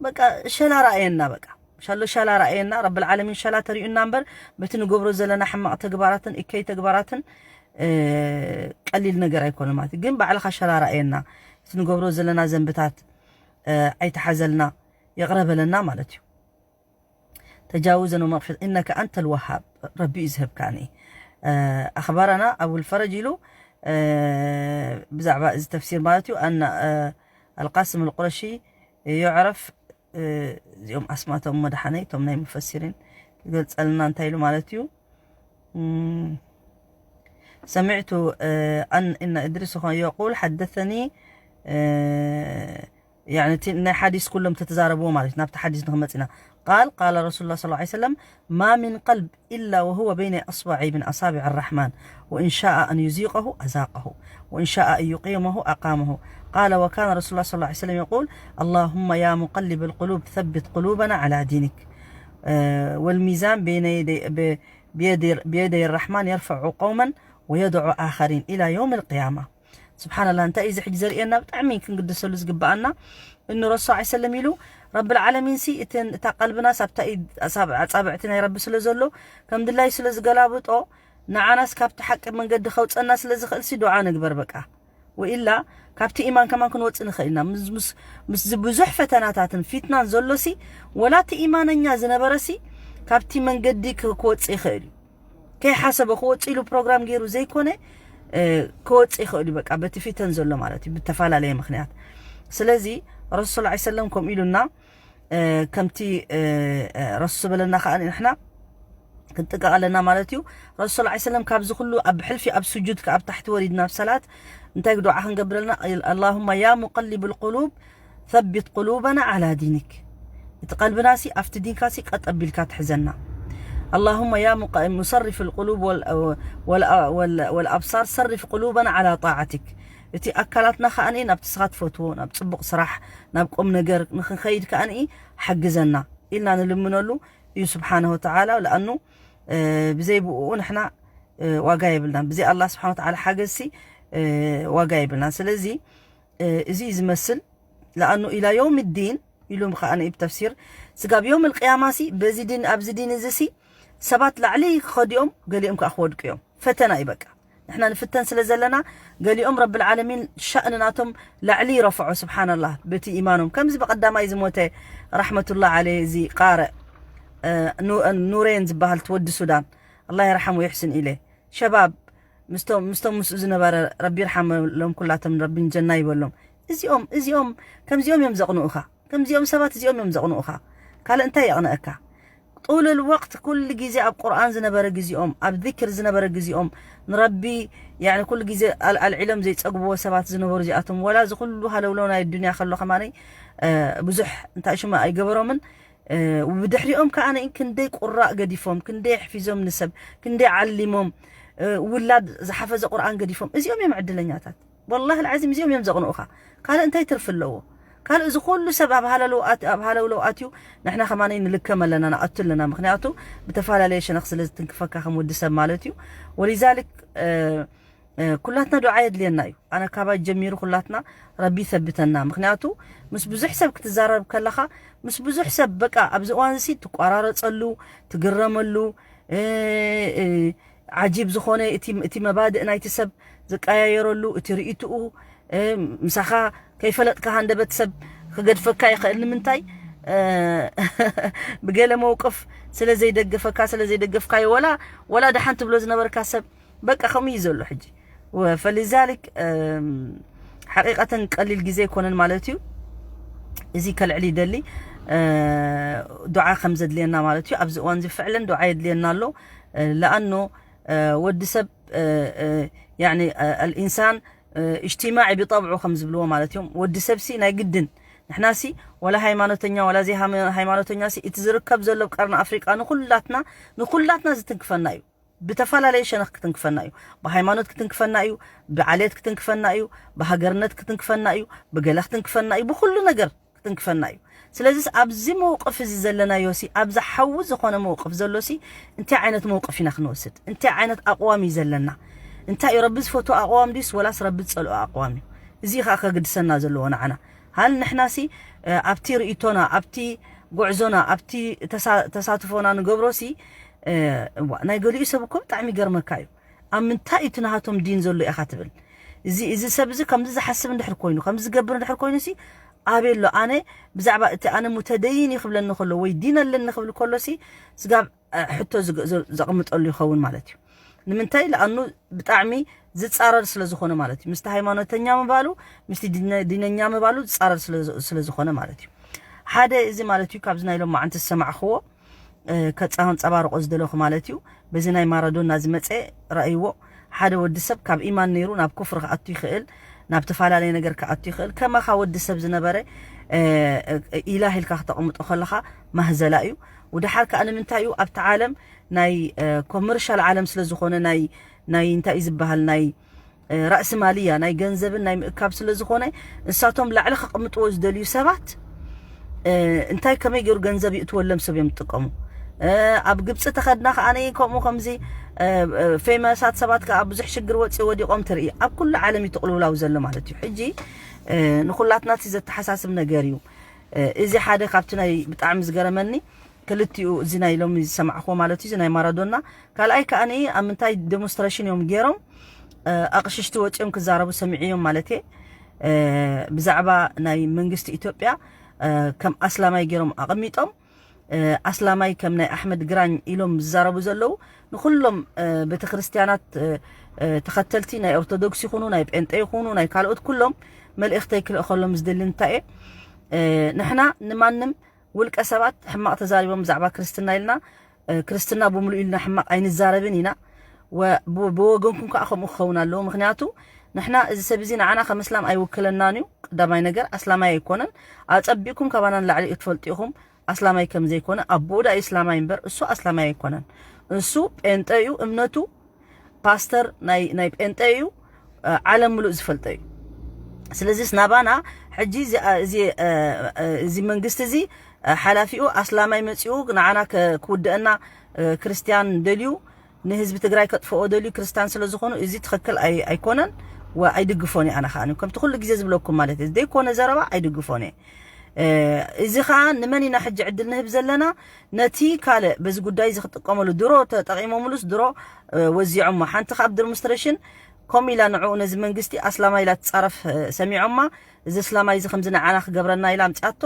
በቃ ሸላ ረኣየና። በቃ ሻሎ ሻላ ረኣየና። ረብል ዓለሚን ሻላ ተሪኡና እምበር በቲ ንገብሮ ዘለና ሕማቕ ተግባራትን እከይ ተግባራትን ቀሊል ነገር ኣይኮነ ማለት እዩ። ግን ባዕልኻ ሻላ ረኣየና፣ እቲ ንገብሮ ዘለና ዘንብታት ኣይተሓዘልና፣ ይቕረ በለና ማለት እዩ። ተጃውዘን ወመቕፊረት ኢነከ ኣንተ ልወሃብ፣ ረቢ እዩ ዝህብካኒ። ኣኽባረና ኣቡልፈረጅ ኢሉ ብዛዕባ እዚ ተፍሲር ማለት እዩ። ኣና ኣልቃስም ኣልቁረሺ ዩዕረፍ። እዚኦም ኣስማቶም መድሓነይ እቶም ናይ ሙፈሲሪን ክገልፀልና እንታይ ኢሉ ማለት እዩ። ሰሚዕቱ ኣን እና እድሪስ ኾ የቁል ሓደሰኒ። يعني እቲ ናይ ሓዲስ ኩሎም ተተዛረብዎ ማለት ናብቲ ሓዲስ ንክመፅና። قال قال رسول الله صلى الله عليه وسلم ما من قلب إلا وهو بين أصبعي من أصابع الرحمن وإن شاء أن يزيغه أزاغه وإن شاء أن يقيمه أقامه. قال وكان رسول الله صلى الله عليه وسلم يقول اللهم يا مقلب القلوب ثبت قلوبنا على دينك. والميزان بين يدي بيدي الرحمن يرفع قوما ويضع آخرين إلى يوم القيامة. ስብሓንላህ። እንታይ እዩ እዚ ሕጂ ዘርእየና? ብጣዕሚ ክንግደሰሉ ዝግበኣና እኑ ረሱ ዓ ሰለም ኢሉ ረብል ዓለሚን ሲ እተን እታ ቀልብናስ ኣብታ ኢድ ኣሳብ- ኣጻብዕቲ ናይ ረቢ ስለ ዘሎ ከም ድላይ ስለ ዝገላብጦ ንዓናስ ካብቲ ሓቂ መንገዲ ከውፀና ስለ ዝኽእል ሲ ዱዓ ንግበር በቃ። ወኢላ ካብቲ ኢማን ከማን ክንወፅእ ንኽእል ኢና። ምስ- ምስ- ምስ እዚ ብዙሕ ፈተናታትን ፊትናን ዘሎ ሲ ወላ እቲ ኢማነኛ ዝነበረ ሲ ካብቲ መንገዲ ክ- ክወፅእ ይኽእል እዩ። ከይሓሰቦ ክወፅእ ኢሉ ፕሮግራም ገይሩ ዘይኮነ ክወፅእ ይኽእል እዩ። በቃ በቲ ፊተን ዘሎ ማለት እዩ ብተፈላለየ ምክንያት። ስለዚ ረሱል ላ ሰለም ከምኡ ኢሉና ከምቲ ረሱ ዝበለና ከዓ ንሕና ክንጥንቀቕ ኣለና ማለት እዩ። ረሱል ላ ሰለም ካብዚ ኩሉ ኣብ ሕልፊ ኣብ ስጁድ ኣብ ታሕቲ ወሪድና ኣብ ሰላት እንታይ ዱዓ ክንገብር ኣለና? ኣላሁማ ያ ሙቀሊብ ልቁሉብ ثبت قلوبنا على دينك። እቲ ቀልብና ሲ ኣብቲ ዲንካ ሲ ቀጥ ኣቢልካ ትሕዘና። اللهم يا مق- مصرف القلوب وال- وال- وال- والأبصار صرف قلوبنا على طاعتك። እቲ ኣካላትና ከኣኒ ናብቲ ስኻ ትፈትዎ ናብ ፅቡቕ ስራሕ ናብ ቁም ነገር ንክንኸይድ ከኣኒ ሓግዘና ኢልና ንልምነሉ እዩ ስብሓንሁ ወተዓላ። ለኣኑ ብዘይ ብኡ ንሕና ዋጋ የብልናን። ብዘይ ኣላ ስብሓን ወተዓላ ሓገዝሲ ዋጋ የብልናን። ስለዚ እዚ እዩ ዝመስል። ለኣኑ ኢላ የውም ዲን ኢሉ ከኣ ንኢብ ተፍሲር ስጋብ የውም ልቅያማ ሲ በዚ ዲን ኣብዚ ዲን እዚ ሲ ሰባት ላዕሊ ክኸዱ እዮም፣ ገሊኦም ከኣ ክወድቁ እዮም። ፈተና እዩ በቃ። ንሕና ንፍተን ስለ ዘለና ገሊኦም ረብል ዓለሚን ሻእኒ ናቶም ላዕሊ ይረፍዖ። ስብሓንላህ፣ በቲ ኢማኖም ከምዚ ብቐዳማይ ዝሞተ ራሕመቱላህ ዓለይ እዚ ቃርእ ኑሬን ዝበሃል ትወዲ ሱዳን ኣላ ይርሓሙ ይሕስን ኢለ ሸባብ ምስቶም ምስቶም ምስኡ ዝነበረ ረቢ ይርሓመሎም ኩላቶም ረቢ ንጀና ይበሎም። እዚኦም እዚኦም ከምዚኦም እዮም ዘቕንኡኻ። ከምዚኦም ሰባት እዚኦም እዮም ዘቕንኡኻ። ካልእ እንታይ የቕንአካ? ጡል ልወቅት ኩሉ ግዜ ኣብ ቁርኣን ዝነበረ ግዜኦም ኣብ ዚክር ዝነበረ ግዜኦም ንረቢ ያኒ ኩሉ ግዜ ኣልዒሎም ዘይፀግብዎ ሰባት ዝነበሩ እዚኣቶም ወላ እዚ ኩሉ ሃለውሎ ናይ ዱንያ ከሎ ከማነይ ብዙሕ እንታይ ሽማ ኣይገበሮምን። ብድሕሪኦም ከዓ ክንደይ ቁራእ ገዲፎም ክንደይ ኣሕፊዞም ንሰብ ክንደይ ዓሊሞም ውላድ ዝሓፈዘ ቁርኣን ገዲፎም እዚኦም እዮም ዕድለኛታት። ወላሂ ልዓዚም እዚኦም እዮም ዘቕንኡኻ። ካልእ እንታይ ትርፊ ኣለዎ? ካልእ እዚ ኩሉ ሰብ ኣብ ሃለውሎ ኣትዩ ንሕና ከማነይ ንልከም ኣለና ንኣቱ ኣለና። ምክንያቱ ብተፈላለየ ሸነኽ ስለ ዝትንክፈካ ከም ወዲ ሰብ ማለት እዩ። ወሊዛልክ ኩላትና ዱዓ የድልየና እዩ። ኣነ ካባይ ጀሚሩ ኩላትና ረቢ ይሰብተና። ምክንያቱ ምስ ብዙሕ ሰብ ክትዛረብ ከለኻ ምስ ብዙሕ ሰብ በቃ ኣብዚ እዋን እዚ ትቋራረፀሉ ትግረመሉ ዓጂብ ዝኾነ እቲ መባድእ ናይቲ ሰብ ዝቀያየረሉ እቲ ርእይትኡ ምሳኻ ከይፈለጥካ ሃንደበት ሰብ ክገድፈካ ይኽእል። ንምንታይ ብገለ መውቅፍ ስለ ዘይደገፈካ ስለ ዘይደገፍካዮ ወላ ወላ ደሓን ትብሎ ዝነበርካ ሰብ በቃ ከምኡ እዩ ዘሎ ሕጂ። ፈሊዛሊክ ሓቂቀተን ቀሊል ግዜ ኣይኮነን ማለት እዩ። እዚ ከልዕል ይደሊ ዱዓ ከም ዘድልየና ማለት እዩ። ኣብዚ እዋን እዚ ፍዕለን ዱዓ የድልየና ኣሎ። ለኣኖ ወዲ ሰብ ያኒ ኣልኢንሳን እጅትማዒ ብጠብዑ ከም ዝብልዎ ማለት እዮም። ወዲ ሰብ ሲ ናይ ግድን ንሕና ሲ ወላ ሃይማኖተኛ ወላ ዘይ ሃይማኖተኛ ሲ እቲ ዝርከብ ዘሎ ቀርኒ ኣፍሪቃ ንኩላትና ንኩላትና ዝትንክፈና እዩ። ብተፈላለየ ሸነኽ ክትንክፈና እዩ። ብሃይማኖት ክትንክፈና እዩ። ብዓሌት ክትንክፈና እዩ። ብሃገርነት ክትንክፈና እዩ። ብገለ ክትንክፈና እዩ። ብኩሉ ነገር ክትንክፈና እዩ። ስለዚስ ኣብዚ መውቅፍ እዚ ዘለናዮ ሲ ኣብዛ ሓዊ ዝኾነ መውቅፍ ዘሎ ሲ እንታይ ዓይነት መውቅፍ ኢና ክንወስድ? እንታይ ዓይነት ኣቕዋም እዩ ዘለና? እንታይ እዩ ረቢ ዝፈትዎ ኣቕዋም ድዩስ ወላስ ረቢ ዝጸልኦ ኣቕዋም እዩ? እዚ እዩ ከዓ ከግድሰና ዘለዎ ንዓና። ሃል ንሕና ሲ ኣብቲ ርእይቶና ኣብቲ ጉዕዞና ኣብቲ ተሳትፎና ንገብሮ ሲ እዋ ናይ ገሊኡ ሰብ እኮ ብጣዕሚ ይገርመካ እዩ። ኣብ ምንታይ እቲ ናሃቶም ዲን ዘሎ ኢኻ ትብል? እዚ እዚ ሰብ እዚ ከምዚ ዝሓስብ እንድሕር ኮይኑ ከምዚ ዝገብር እንድሕር ኮይኑ ሲ ኣበይ ኣሎ? ኣነ ብዛዕባ እቲ ኣነ ሙተደይን እዩ ክብለኒ ከሎ ወይ ዲን ኣለኒ ክብል ከሎ ሲ ስጋብ ሕቶ ዘቕምጠሉ ይኸውን ማለት እዩ። ንምንታይ ለኣኑ ብጣዕሚ ዝፃረር ስለ ዝኾነ ማለት እዩ። ምስቲ ሃይማኖተኛ ምባሉ ምስቲ ዲነኛ ምባሉ ዝፃረር ስለ ዝኾነ ማለት እዩ። ሓደ እዚ ማለት እዩ ካብዚ ናይ ሎም መዓንቲ ዝሰማዕኽዎ ከፃንፀባርቆ ዝደለኹ ማለት እዩ። በዚ ናይ ማራዶና ዝመፀ ረኣይዎ ሓደ ወዲ ሰብ ካብ ኢማን ነይሩ ናብ ኩፍር ክኣቱ ይኽእል ናብ ተፈላለየ ነገር ክኣቱ ይኽእል ከማኻ ወዲ ሰብ ዝነበረ ኢላህ ኢልካ ክተቕምጦ ከለኻ ማህዘላ እዩ። ወደሓር ከዓ ንምንታይ እዩ ኣብቲ ዓለም ናይ ኮመርሻል ዓለም ስለ ዝኾነ ናይ ናይ እንታይ እዩ ዝበሃል ናይ ራእሲ ማልያ ናይ ገንዘብን ናይ ምእካብ ስለ ዝኾነ ንሳቶም ላዕሊ ከቕምጥዎ ዝደልዩ ሰባት እንታይ ከመይ ገይሩ ገንዘብ ይእትወሎም ሰብ እዮም ዝጥቀሙ። ኣብ ግብፂ ተኸድና ከዓ ነይ ከምኡ ከምዚ ፌመሳት ሰባት ከዓ ብዙሕ ሽግር ወፂ ወዲቆም ትርኢ ኣብ ኩሉ ዓለም ይትቕልውላው ዘሎ ማለት እዩ። ሕጂ ንኩላትና እቲ ዘተሓሳስብ ነገር እዩ። እዚ ሓደ ካብቲ ናይ ብጣዕሚ ዝገረመኒ ክልቲኡ እዚ ናይ ሎሚ ዝሰማዕክዎ ማለት እዩ እዚ ናይ ማራዶና ካልኣይ ከዓ ኣብ ምንታይ ዴሞንስትሬሽን እዮም ገይሮም ኣቕሽሽቲ ወፂኦም ክዛረቡ ሰሚዕዮም ማለት እየ። ብዛዕባ ናይ መንግስቲ ኢትዮጵያ ከም ኣስላማይ ገይሮም ኣቐሚጦም ኣስላማይ ከም ናይ ኣሕመድ ግራኝ ኢሎም ዝዛረቡ ዘለዉ ንኩሎም ቤተክርስትያናት ተኸተልቲ ናይ ኦርቶዶክስ ይኹኑ ናይ ጴንጤ ይኹኑ ናይ ካልኦት ኩሎም መልእኽተይ ክልእኸሎም ዝደሊ እንታይ እየ ንሕና ንማንም ውልቀ ሰባት ሕማቕ ተዛሪቦም ብዛዕባ ክርስትና ኢልና ክርስትና ብምሉእ ኢልና ሕማቕ ኣይንዛረብን ኢና። ብወገንኩም ከዓ ከምኡ ክኸውን ኣለዎ። ምክንያቱ ንሕና እዚ ሰብ እዚ ንዓና ከም እስላም ኣይውክለናን እዩ። ቀዳማይ ነገር ኣስላማይ ኣይኮነን። ኣጸቢቕኩም ካባና ንላዕሊ እትፈልጡ ኢኹም ኣስላማይ ከም ዘይኮነ። ኣቦኡ ዳ እስላማይ እምበር እሱ ኣስላማይ ኣይኮነን። እሱ ጴንጠ እዩ እምነቱ ፓስተር ናይ ናይ ጴንጠ እዩ። ዓለም ምሉእ ዝፈልጦ እዩ። ስለዚስ ናባና ሕጂ እዚ መንግስቲ እዚ ሓላፊኡ ኣስላማይ መጺኡ ንዓና ክውድአና፣ ክርስትያን ደልዩ ንህዝቢ ትግራይ ከጥፍኦ ደልዩ ክርስትያን ስለ ዝኾኑ እዚ ትኽክል ኣይኮነን። ኣይድግፎን እየ ኣነ ከዓ ከምቲ ኩሉ ግዜ ዝብለኩም ማለት እዩ። ዘይኮነ ዘረባ ኣይድግፎን እየ። እዚ ከዓ ንመን ኢና ሕጂ ዕድል ንህብ ዘለና? ነቲ ካልእ በዚ ጉዳይ እዚ ክጥቀመሉ ድሮ ተጠቂሞምሉስ ድሮ ወዚዖሞ። ሓንቲ ካብ ድርምስትሬሽን ከም ኢላ ንዕኡ ነዚ መንግስቲ ኣስላማይ ኢላ ትጻረፍ ሰሚዖማ። እዚ ኣስላማይ እዚ ከምዚ ንዓና ክገብረና ኢላ ኣምጺኣቶ።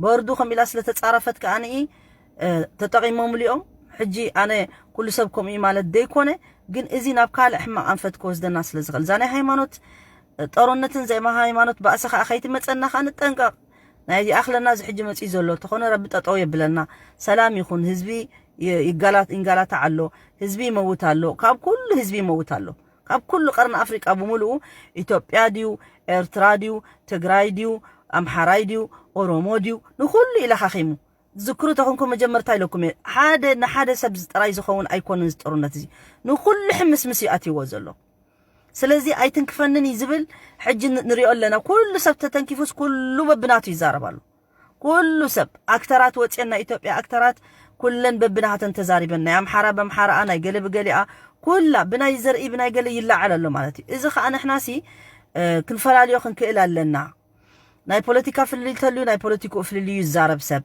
በርዱ ከም ኢላ ስለ ተጻረፈት ከኣ ንኢ ተጠቂሞምሉ እዮም። ሕጂ ኣነ ኩሉ ሰብ ከምኡ ማለት ደይኮነ፣ ግን እዚ ናብ ካልእ ሕማቕ ኣንፈት ክወስደና ስለ ዝኽእል እዛ ናይ ሃይማኖት ጦርነትን ዘይማ ሃይማኖት ባእሲ ከዓ ከይትመፀና ከዓ ንጠንቀቕ። ናይ ኣኽለና እዚ ሕጂ መፂኡ ዘሎ ተኾነ ረቢ ጠጠው የብለና። ሰላም ይኹን። ህዝቢ ይንጋላታ ኣሎ። ህዝቢ ይመውት ኣሎ። ካብ ኩሉ ህዝቢ ይመውት ኣሎ። ካብ ኩሉ ቀርኒ ኣፍሪቃ ብምሉኡ ኢትዮጵያ ድዩ፣ ኤርትራ ድዩ፣ ትግራይ ድዩ፣ ኣምሓራይ ድዩ፣ ኦሮሞ ድዩ፣ ንኩሉ ኢለኻኺሙ። ዝክሩ ተኾንኩም መጀመርታ ኢለኩም እየ። ሓደ ንሓደ ሰብ ጥራይ ዝኸውን ኣይኮነን እዚ ጦርነት እዚ። ንኩሉ ሕምስምስ እዩ ኣትይዎ ዘሎ። ስለዚ ኣይትንክፈንን እዩ ዝብል ሕጂ ንሪኦ ኣለና። ኩሉ ሰብ ተተንኪፉስ ኩሉ በብናቱ ይዛረብ ኣሎ። ኩሉ ሰብ ኣክተራት ወፅየን ናይ ኢትዮጵያ ኣክተራት ኩለን በብናሃተን ተዛሪበን ናይ ኣምሓራ በምሓራኣ ናይ ገለ ብገሊኣ ኩላ ብናይ ዘርኢ ብናይ ገለ ይለዓል ኣሎ ማለት እዩ። እዚ ከዓ ንሕናሲ ክንፈላልዮ ክንክእል ኣለና። ናይ ፖለቲካ ፍልልይ ተልዩ ናይ ፖለቲክኡ ፍልልዩ ይዛረብ ሰብ።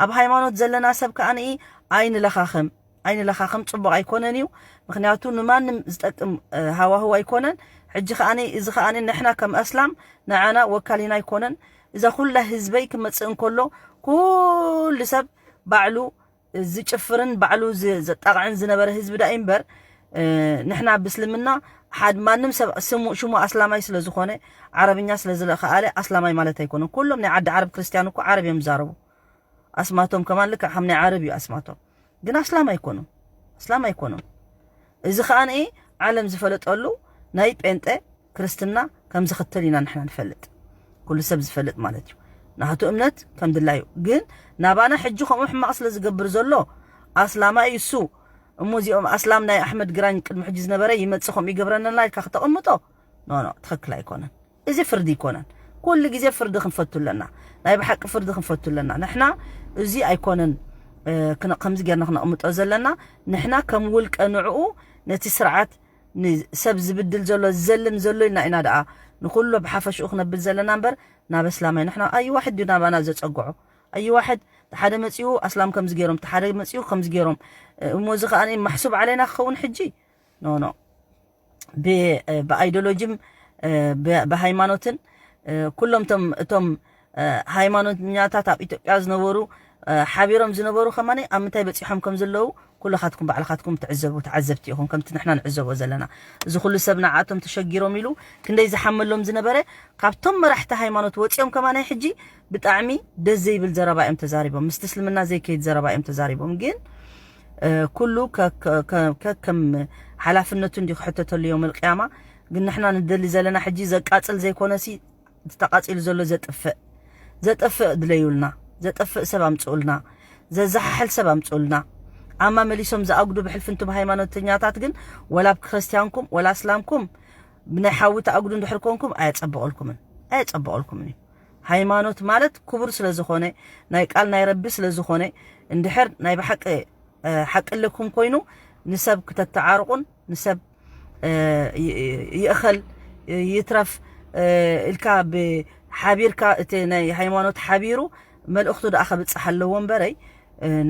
ኣብ ሃይማኖት ዘለና ሰብ ከዓ ንኢ ኣይንለኻኸም ኣይንለኻኸም ፅቡቕ ኣይኮነን እዩ። ምክንያቱ ንማንም ዝጠቅም ሃዋህው ኣይኮነን። ሕጂ ከዓ እዚ ከዓ ንሕና ከም ኣስላም ንዓና ወካሊና ኣይኮነን። እዛ ኩላ ህዝበይ ክመፅእ እንከሎ ኩሉ ሰብ ባዕሉ ዝጭፍርን ባዕሉ ዘጣቕዕን ዝነበረ ህዝቢ ዳ እምበር ንሕና ብስልምና ሓድ ማንም ሰብ ሽሙ ኣስላማይ ስለ ዝኾነ ዓረብኛ ስለ ዝለኸኣለ ኣስላማይ ማለት ኣይኮነን። ኩሎም ናይ ዓዲ ዓረብ ክርስትያን እኮ ዓረብ እዮም ዝዛረቡ። ኣስማቶም ከማን ልክዕ ከም ናይ ዓረብ እዩ ኣስማቶም። ግን ኣስላም ኣይኮኑን። ኣስላም ኣይኮኑን። እዚ ከዓ ንኢ ዓለም ዝፈለጠሉ ናይ ጴንጠ ክርስትና ከም ዝኽተል ኢና ንሕና ንፈልጥ። ኩሉ ሰብ ዝፈልጥ ማለት እዩ። ናቱ እምነት ከም ድላዩ። ግን ናባና ሕጂ ከምኡ ሕማቕ ስለ ዝገብር ዘሎ ኣስላማይ እዩ እሱ። እሞ እዚኦም ኣስላም ናይ ኣሕመድ ግራኝ ቅድሚ ሕጂ ዝነበረ ይመጽእ ከምኡ ይገብረና ኢልካ ክተቐምጦ ኖ ኖ ትኽክል ኣይኮነን። እዚ ፍርዲ ይኮነን። ኩሉ ግዜ ፍርዲ ክንፈቱ ኣለና። ናይ ብሓቂ ፍርዲ ክንፈቱ ኣለና። ንሕና እዚ ኣይኮነን ከምዚ ጌርና ክነቕምጦ ዘለና። ንሕና ከም ውልቀ ንዕኡ ነቲ ስርዓት ንሰብ ዝብድል ዘሎ ዝዘልም ዘሎ ኢልና ኢና ደኣ ንኩሎ ብሓፈሽኡ ክነብል ዘለና እምበር ናብ ኣስላማይ ንሕና ኣይዋሕድ ድዩ ናባና ዘጸግዖ? ኣይዋሕድ ሓደ መጺኡ ኣስላም ከምዚ ገይሮም ሓደ መጺኡ ከምዚ ገይሮም እሞ እዚ ከኣ ማሕሱብ ዓለይና ክኸውን ሕጂ ኖ ኖ ብኣይዲዮሎጂም ብሃይማኖትን ኩሎም እቶም ሃይማኖተኛታት ኣብ ኢትዮጵያ ዝነበሩ ሓቢሮም ዝነበሩ ከማኒ ኣብ ምንታይ በፂሖም ከም ዘለዉ ኩልኻትኩም ባዕልኻትኩም ትዕዘቡ ተዓዘብቲ ኢኹም። ከምቲ ንሕና ንዕዘቦ ዘለና እዚ ኩሉ ሰብ ንዓቶም ተሸጊሮም ኢሉ ክንደይ ዝሓመሎም ዝነበረ ካብቶም መራሕቲ ሃይማኖት ወፂኦም ከማናይ ሕጂ ብጣዕሚ ደስ ዘይብል ዘረባ እዮም ተዛሪቦም። ምስቲ እስልምና ዘይከይድ ዘረባ እዮም ተዛሪቦም። ግን ኩሉ ከም ሓላፍነቱ እንዲ ክሕተተሉ እዮም ኣልቅያማ። ግን ንሕና ንደሊ ዘለና ሕጂ ዘቃፅል ዘይኮነሲ ተቃፂሉ ዘሎ ዘጥፍእ ዘጥፍእ ድለዩልና። ዘጥፍእ ሰብ ኣምፅኡልና። ዘዘሓሕል ሰብ ኣምፅኡልና። ኣማ መሊሶም ዝኣጉዱ ብሕልፍንቱ ብሃይማኖተኛታት ግን ወላ ኣብ ክርስትያንኩም ወላ እስላምኩም ብናይ ሓዊ ተኣጉዱ እንድሕር ኮንኩም ኣየፀበቐልኩምን ኣየፀበቐልኩምን እዩ። ሃይማኖት ማለት ክቡር ስለ ዝኾነ ናይ ቃል ናይ ረቢ ስለ ዝኾነ እንድሕር ናይ ብሓቂ ሓቂ ኣለኩም ኮይኑ ንሰብ ክተተዓርቑን ንሰብ ይእኸል ይትረፍ ኢልካ ብሓቢርካ እቲ ናይ ሃይማኖት ሓቢሩ መልእኽቱ ደኣ ከብፅሕ ኣለዎ እምበረይ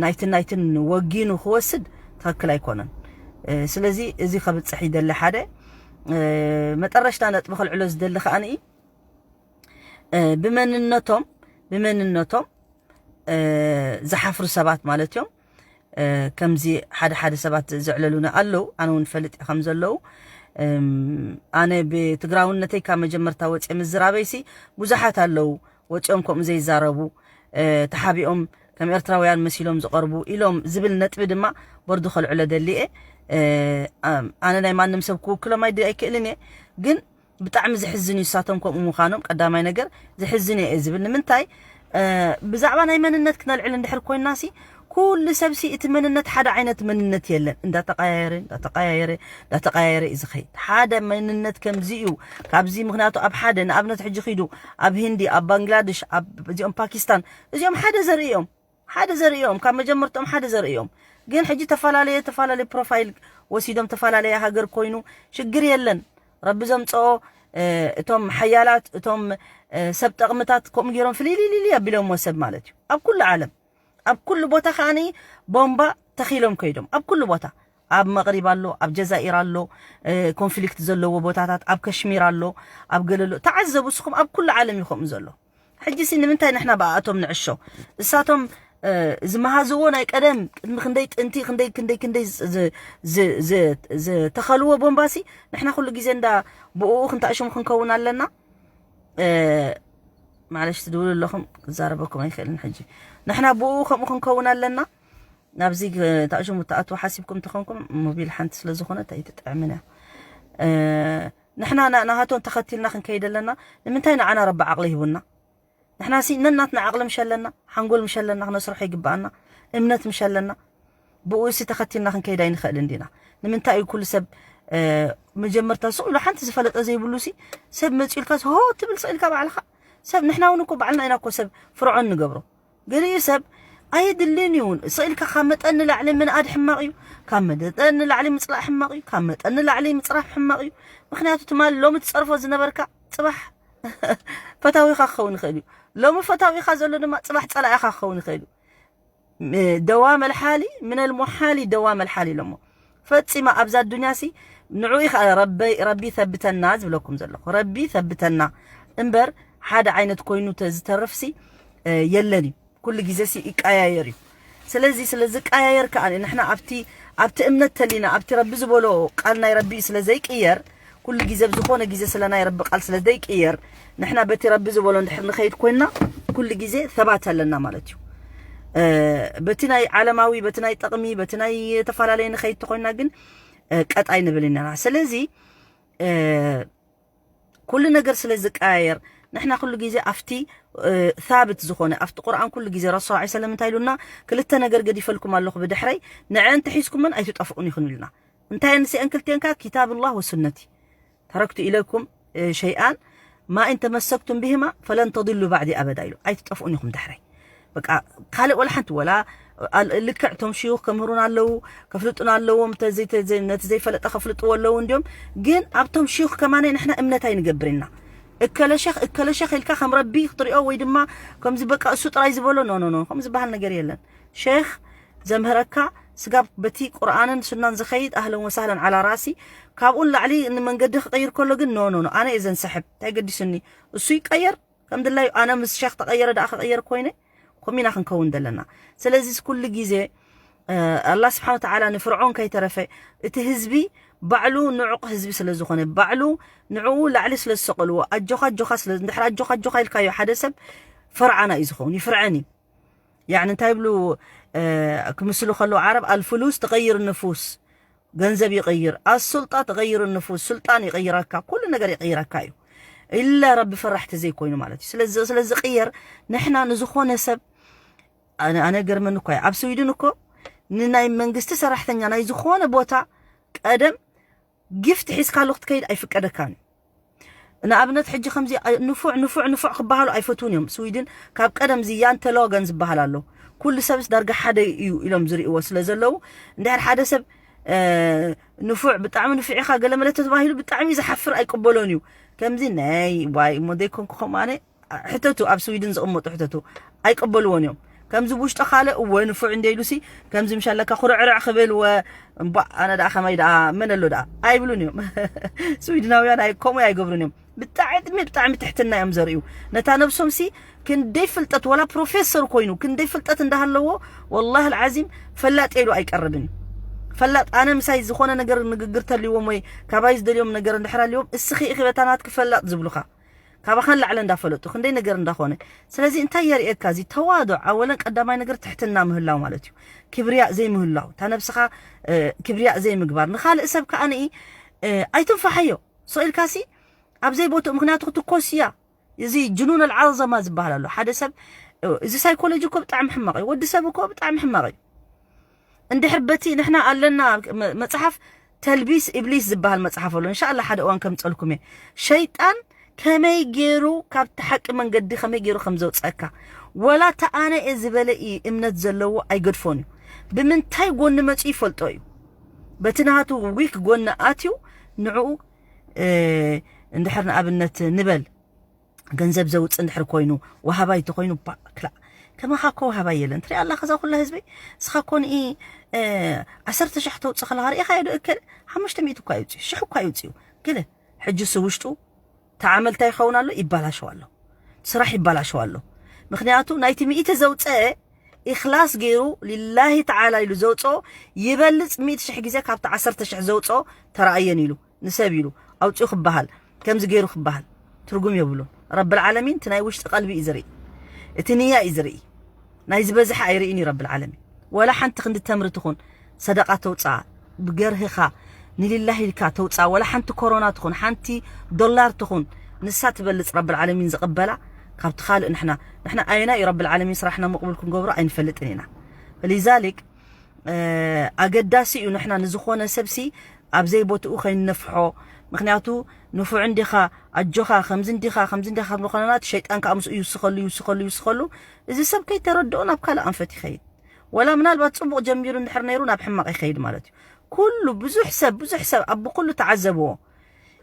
ናይትን ናይትን ወጊኑ ክወስድ ትኽክል ኣይኮነን። ስለዚ እዚ ከብፅሕ ይደሊ ሓደ መጠረሽታ ነጥቢ ከልዕሎ ዝደሊ ከዓኒ ብመንነቶም ብመንነቶም ዝሓፍሩ ሰባት ማለት እዮም። ከምዚ ሓደ ሓደ ሰባት ዘዕለሉኒ ኣለዉ። ኣነ እውን ፈልጥ እየ ከም ዘለዉ። ኣነ ብትግራውነተይ ካብ መጀመርታ ወፅየ ምዝራበይሲ ብዙሓት ኣለዉ ወፂኦም ከምኡ ዘይዛረቡ ተሓቢኦም ከም ኤርትራውያን መሲሎም ዝቐርቡ ኢሎም ዝብል ነጥቢ ድማ በርዱ ከልዕሎ ደሊ እየ። ኣነ ናይ ማንም ሰብ ክውክሎም ኣይክእልን እየ ግን ብጣዕሚ ዝሕዝን እዩ። እሳቶም ከምኡ ምዃኖም ቀዳማይ ነገር ዝሕዝን እየ ዝብል ንምንታይ ብዛዕባ ናይ መንነት ክነልዕል እንድሕር ኮይንና ሲ ኩሉ ሰብ ሲ እቲ መንነት ሓደ ዓይነት መንነት የለን። እንዳተቀያየረ እንዳተቀያየረ እንዳተቀያየረ እዩ ዝኸይድ። ሓደ መንነት ከምዚ እዩ ካብዚ ምክንያቱ ኣብ ሓደ ንኣብነት ሕጂ ኪዱ ኣብ ሂንዲ ኣብ ባንግላደሽ ኣብ እዚኦም ፓኪስታን እዚኦም ሓደ ዘርኢ እዮም። ሓደ ዘርእዮም፣ ካብ መጀመርቶም ሓደ ዘርእዮም። ግን ሕጂ ተፈላለየ ተፈላለየ ፕሮፋይል ወሲዶም፣ ተፈላለየ ሃገር ኮይኑ ሽግር የለን። ረቢ ዘምፀኦ እቶም ሓያላት፣ እቶም ሰብ ጠቕምታት ከምኡ ገይሮም ፍልልልል ኣቢሎምዎ ሰብ ማለት እዩ። ኣብ ኩሉ ዓለም ኣብ ኩሉ ቦታ ከዓኒ ቦምባ ተኺሎም ከይዶም ኣብ ኩሉ ቦታ፣ ኣብ መቕሪብ ኣሎ፣ ኣብ ጀዛኢር ኣሎ፣ ኮንፍሊክት ዘለዎ ቦታታት ኣብ ከሽሚር ኣሎ፣ ኣብ ገለሎ ተዓዘቡ እስኹም። ኣብ ኩሉ ዓለም እዩ ከምኡ ዘሎ። ሕጂ ሲ ንምንታይ ንሕና ብኣቶም ንዕሾ? እሳቶም ዝመሃዝዎ ናይ ቀደም ቅድሚ ክንደይ ጥንቲ ክንደይ ክንደይ ክንደይ ዝተኸልዎ ቦምባሲ ንሕና ኩሉ ግዜ እንዳ ብኡ ክንታእሽሙ ክንከውን ኣለና። ማለሽ ትድውሉ ኣለኹም፣ ክዛረበኩም ኣይክእልን። ሕጂ ንሕና ብኡ ከምኡ ክንከውን ኣለና። ናብዚ ታእሽሙ ተኣትዉ ሓሲብኩም ተኾንኩም፣ ሞቢል ሓንቲ ስለ ዝኾነት ኣይትጥዕምን እያ። ንሕና ናሃቶም ተኸቲልና ክንከይድ ኣለና። ንምንታይ ንዓና ረቢ ዓቕሊ ሂቡና? ንሕና ሲ ነናትና ዓቕሊ ምሸለና፣ ሓንጎል ምሸለና ክነስርሖ ይግብኣና፣ እምነት ምሸለና። ብኡ ሲ ተኸቲልና ክንከይድ ኣይንኽእልን ዲና? ንምንታይ እዩ ኩሉ ሰብ መጀመርታ ስቕ ኢሉ ሓንቲ ዝፈለጠ ዘይብሉ ሲ ሰብ መፂኡልካ ሆ ትብል ስቕ ኢልካ ባዕልኻ ሰብ? ንሕና እውን እኮ ባዕልና ኢና እኮ ሰብ ፍርዖን ንገብሮ። ገሊኡ ሰብ ኣየድልን እዩ። ስቕ ኢልካ ካብ መጠን ንላዕሊ ምንኣድ ሕማቕ እዩ። ካብ መጠን ንላዕሊ ምፅላእ ሕማቕ እዩ። ካብ መጠን ንላዕሊ ምፅራፍ ሕማቕ እዩ። ምክንያቱ ትማሊ ሎሚ ትፀርፎ ዝነበርካ ፅባሕ ፈታዊኻ ክኸውን ይኽእል እዩ። ሎሚ ፈታዊኻ ዘሎ ድማ ፅባሕ ፀላኢኻ ክኸውን ይኽእል እዩ። ደዋመል ሓሊ ምነል ሙሓሊ ደዋመል ሓሊ ኢሎሞ። ፈፂማ ኣብዛ ኣዱንያ ሲ ንዑ ኢኻ ረቢ ረቢ ተብተና ዝብለኩም ዘለኹ። ረቢ ተብተና እምበር ሓደ ዓይነት ኮይኑ ዝተርፍ ሲ የለን እዩ። ኩሉ ግዜ ሲ ይቀያየር እዩ። ስለዚ ስለ ዝቀያየር ከኣ ንሕና ኣብቲ ኣብቲ እምነት ተሊና ኣብቲ ረቢ ዝበሎ ቃል ናይ ረቢ ስለ ዘይቅየር ኩሉ ግዜ ብዝኾነ ግዜ ስለ ናይ ረቢ ቃል ስለ ዘይቅየር ንሕና በቲ ረቢ ዝበሎ እንድሕር ንኸይድ ኮይንና ኩሉ ግዜ ሰባት ኣለና ማለት እዩ። በቲ ናይ ዓለማዊ በቲ ናይ ጥቕሚ በቲ ናይ ተፈላለየ ንኸይድ ተኾይንና ግን ቀጣይ ንብል ኢና። ስለዚ ኩሉ ነገር ስለ ዝቀያየር ንሕና ኩሉ ግዜ ኣብቲ ሳብት ዝኾነ ኣብቲ ቁርኣን ኩሉ ግዜ ረሱል ላ ሰለም እንታይ ኢሉና? ክልተ ነገር ገዲፈልኩም ኣለኹ ብድሕረይ ንዐን ተሒዝኩመን ኣይትጠፍኡን ይኹን ኢሉና። እንታይ ንስአን ክልቴንካ? ኪታብ ላህ ወሱነቲ። ተረክቱ ኢለኩም ሸይኣን ማ ኢን ተመሰክቱም ብሂማ ፈለን ተድሉ ባዕዲ ኣበዳ ኢሉ። ኣይትጠፍኡን ኢኹም ድሕረይ። በቃ ካልእ ወላ ሓንቲ ወላ ልክዕ እቶም ሽዩኽ ከምህሩና ኣለዉ፣ ከፍልጡና ኣለዎም፣ ነቲ ዘይፈለጠ ከፍልጥዎ ኣለዉ እንዲዮም። ግን ኣብቶም ሽዩኽ ከማነ ንሕና እምነት ኣይንገብር ኢና። እከለ ሸኽ እከለ ሸኽ ኢልካ ከም ረቢ ክትሪኦ ወይ ድማ ከምዚ በቃ እሱ ጥራይ ዝበሎ ኖ ኖ ኖ ከምዚ ዝበሃል ነገር የለን። ሸኽ ዘምህረካ ስጋብ በቲ ቁርኣንን ሱናን ዝኸይድ ኣህለን ወሳህለን ዓላ ራሲ። ካብኡ ንላዕሊ ንመንገዲ ክቐይር ከሎ ግን ኖ ኖ ኖ ኣነ እየ ዘንሰሕብ። እንታይ ገዲሱኒ? እሱ ይቀየር ከም ድላዩ። ኣነ ምስ ሸኽ ተቐየረ ደኣ ክቐየር ኮይነ ኮሚና ክንከውን ዘለና። ስለዚ ኩሉ ግዜ ኣላ ስብሓን ወተዓላ ንፍርዖን ከይተረፈ እቲ ህዝቢ ባዕሉ ንዑቕ ህዝቢ ስለ ዝኾነ ባዕሉ ንዕኡ ላዕሊ ስለ ዝሰቐልዎ ኣጆኻ ኣጆኻ ስለ እንድሕር ኣጆኻ ኣጆኻ ኢልካዮ ሓደ ሰብ ፈርዓና እዩ ዝኸውን፣ ይፍርዐን እዩ። ያዕኒ እንታይ ይብሉ ክምስሉ ከለዉ ዓረብ ኣልፍሉስ ትቐይር ንፉስ ገንዘብ ይቕይር ኣሱልጣ ትቐይር ንፉስ ስልጣን ይቕይረካ ኩሉ ነገር ይቕይረካ እዩ። ኢለ ረቢ ፈራሕ ተዘይኮይኑ ማለት እዩ። ስለዚ ስለዚ ቅየር ንሕና ንዝኾነ ሰብ ኣነ ኣነ ገርመኒ እኮ ኣብ ስዊድን እኮ ንናይ መንግስቲ ሰራሕተኛ ናይ ዝኾነ ቦታ ቀደም ጊፍት ሒዝካሉ ክትከይድ ኣይፍቀደካን እዩ። ንኣብነት ሕጂ ከምዚ ንፉዕ ንፉዕ ንፉዕ ክበሃሉ ኣይፈትውን እዮም። ስዊድን ካብ ቀደም ዝያንተ ሎገን ዝበሃል ኣሎ። ኩሉ ሰብስ ዳርጋ ሓደ እዩ ኢሎም ዝርእይዎ ስለ ዘለዉ እንድሕር ሓደ ሰብ ንፉዕ ብጣዕሚ ንፉዕ ኢኻ ገለመለ ተባሂሉ ብጣዕሚ ዝሓፍር ኣይቅበሎን እዩ። ከምዚ ናይ ዋይ እሞ ዘይኮንኩ ከምኡ ኣነ ሕተቱ ኣብ ስዊድን ዝቕመጡ ሕተቱ ኣይቀበልዎን እዮም። ከምዚ ብውሽጦ ካልእ እወ ንፉዕ እንደ ኢሉሲ ከምዚ ምሻለካ ኩርዕርዕ ክብል ወ እምቧ ኣነ ደኣ ከማይ ደኣ መን ኣሎ ደኣ ኣይብሉን እዮም። ስዊድናውያን ኣይ ከምኡ ኣይገብሩን እዮም። ብጣዕሚ ብጣዕሚ ትሕትና እዮም ዘርእዩ ነታ ነብሶም ሲ ክንደይ ፍልጠት ወላ ፕሮፌሰር ኮይኑ ክንደይ ፍልጠት እንዳሃለዎ ወላሂ العظيم ፈላጥ ኢሉ ኣይቀርብን እዩ። ፈላጥ ኣነ ምሳይ ዝኾነ ነገር ንግግር ተልዎም ወይ ካባይ ዝደልዮም ነገር እንድሕር ኣልዎም እስኺ ኢኺ በታ ናትኪ ፈላጥ ዝብሉኻ ካባኻን ላዕለ እንዳፈለጡ ክንደይ ነገር እንዳኾነ። ስለዚ እንታይ የርእየካ እዚ ተዋዱዕ ኣወለን ቀዳማይ ነገር ትሕትና ምህላው ማለት እዩ። ክብርያ ዘይምህላው እታ ነብስኻ ክብርያ ዘይምግባር ንኻልእ ሰብ ከኣ ንኢ ኣይትንፋሓዮ። ስቕ ኢልካሲ ኣብ ዘይቦትኡ ምክንያቱ ክትኮስያ እዚ ጅኑን ኣልዓዘማ ዝበሃል ኣሎ ሓደ ሰብ እዚ ሳይኮሎጂ እኮ ብጣዕሚ ሕማቕ እዩ። ወዲ ሰብ እኮ ብጣዕሚ ሕማቕ እዩ። እንድሕር በቲ ንሕና ኣለና መፅሓፍ ተልቢስ ኢብሊስ ዝበሃል መፅሓፍ ኣሎ። እንሻላ ሓደ እዋን ከምፀልኩም እየ። ሸይጣን ከመይ ገይሩ ካብቲ ሓቂ መንገዲ ከመይ ገይሩ ከም ዘውፀካ ወላ ተኣነ እየ ዝበለ እዩ እምነት ዘለዎ ኣይገድፎን እዩ። ብምንታይ ጎኒ መፂኡ ይፈልጦ እዩ። በቲ ናቱ ዊክ ጎኒ ኣትዩ ንዕኡ እንድሕር ንኣብነት ንበል ገንዘብ ዘውፅእ እንድሕር ኮይኑ ወሃባይ ተኮይኑ ክላ ከማኻ እኮ ወሃባይ የለን። ትሪኣ ኣላ ከዛ ኩላ ህዝቢ እስኻ ኮንኢ ዓሰርተ ሽሕ ተውፅእ ከለኻ ርኢኻዮ ዶ እከለ ሓሙሽተ ሚእቲ እኳ ይውፅዩ ሽሕ እኳ ይውፅዩ ገለ ሕጅስ ውሽጡ ተዓመልታ ይኸውን ኣሎ ይባላሸው ኣሎ ስራሕ ይባላሸው ኣሎ። ምክንያቱ ናይቲ ሚእቲ ዘውፀአ ኢኽላስ ገይሩ ሊላሂ ተዓላ ኢሉ ዘውፅኦ ይበልፅ ሚእቲ ሽሕ ግዜ ካብቲ ዓሰርተ ሽሕ ዘውፅኦ ተረኣየን ኢሉ ንሰብ ኢሉ ኣውፅኡ ክበሃል ከምዚ ገይሩ ክበሃል ትርጉም የብሉን። ረብል ዓለሚን እቲ ናይ ውሽጢ ቀልቢ እዩ ዝርኢ፣ እቲ ንያ እዩ ዝርኢ። ናይ ዝበዝሐ ኣይርእን እዩ ረብል ዓለሚን። ወላ ሓንቲ ክንዲ ተምሪ ትኹን ሰደቃ ተውፅኣ ብገርህኻ ንሊላሂ ኢልካ ተውፅኣ ወላ ሓንቲ ኮሮና ትኹን ሓንቲ ዶላር ትኹን ንሳ ትበልፅ ረብል ዓለሚን ዝቕበላ ካብቲ ካልእ ንሕና ንሕና ኣየና እዩ ረብል ዓለሚን ስራሕና መቕቡል ክንገብሮ ኣይንፈልጥን ኢና። ፈሊዛሊክ ኣገዳሲ እዩ ንሕና ንዝኾነ ሰብሲ ኣብ ዘይቦትኡ ከይንነፍሖ። ምክንያቱ ንፉዕ እንዲኻ ኣጆኻ ከምዚ እንዲኻ ከምዚ እንዲኻ ካብ ዝኾነና እቲ ሸይጣን ከዓ ምስኡ ይውስኸሉ ይውስኸሉ ይውስኸሉ እዚ ሰብ ከይተረድኦ ናብ ካልእ ኣንፈት ይኸይድ። ወላ ምናልባት ፅቡቕ ጀሚሩ እንድሕር ነይሩ ናብ ሕማቕ ይኸይድ ማለት እዩ። ኩሉ ብዙሕ ሰብ ብዙሕ ሰብ ኣብ ኩሉ ተዓዘብዎ።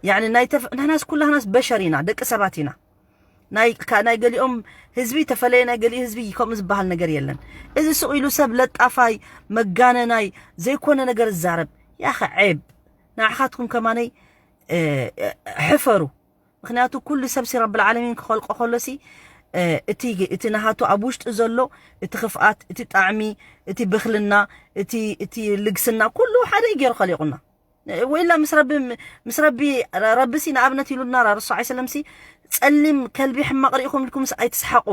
ያኒ ናይ ተፍ- ንሕናስ ኩላህናስ በሸር ኢና፣ ደቂ ሰባት ኢና። ናይ ካ- ናይ ገሊኦም ህዝቢ ተፈለየ ናይ ገሊኡ ህዝቢ ከምኡ ዝበሃል ነገር የለን። እዚ ስቕ ኢሉ ሰብ ለጣፋይ መጋነናይ ዘይኮነ ነገር ዝዛረብ ያኸ ዔብ ንዓኻትኩም ከማነይ እ፣ እ፣ ሕፈሩ። ምክንያቱ ኩሉ ሰብ ሲ ረብል ዓለሚን ክኸልቆ ከሎ ሲ እ፣ እቲ እቲ ናሃቱ ኣብ ውሽጢ ዘሎ እቲ ክፍኣት እቲ ጣዕሚ እቲ ብክልና እቲ እቲ ልግስና ኩሉ ሓደ እዩ ገይሩ ከሊቑና። ወይላ ምስ ረቢ ምስ ረቢ ረቢ ሲ ንኣብነት ኢሉና ራ ረሱ ዓ ሰለም ሲ ጸሊም ከልቢ ሕማቕ ርኢኹም ኢልኩም ስ ኣይትስሓቑ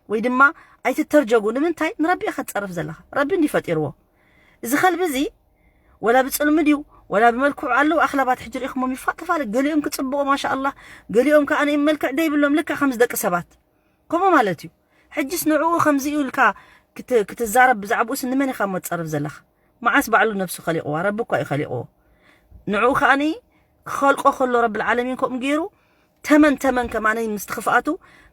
ወይ ድማ ኣይትተርጀጉ። ንምንታይ ንረቢ ኢኻ ትጸርፍ ዘለኻ? ረቢ እንዲ ፈጢርዎ። እዚ ከልቢ እዚ ወላ ብጽልሚ ድዩ ወላ ብመልክዑ ኣለዉ ኣኽላባት ሕጂ ርኢኹሞም ይፋጥፋለ ገሊኦም ክጽብቑ ማሻ ኣላህ ገሊኦም ከዓ ንእም መልክዕ ደይብሎም ልክዕ ከምዚ ደቂ ሰባት ከምኡ ማለት እዩ። ሕጅስ ንዕኡ ከምዚ እዩ ኢልካ ክት- ክትዛረብ ብዛዕባኡስ ንመን ኢኻ እሞ ትጸርፍ ዘለኻ? መዓስ ባዕሉ ነብሱ ከሊቕዋ ረቢ እኳ እዩ ከሊቕዎ። ንዕኡ ከዓኒ ክኸልቆ ከሎ ረብል ዓለሚን ከምኡ ገይሩ ተመን ተመን ከማነይ ምስቲ ክፍኣቱ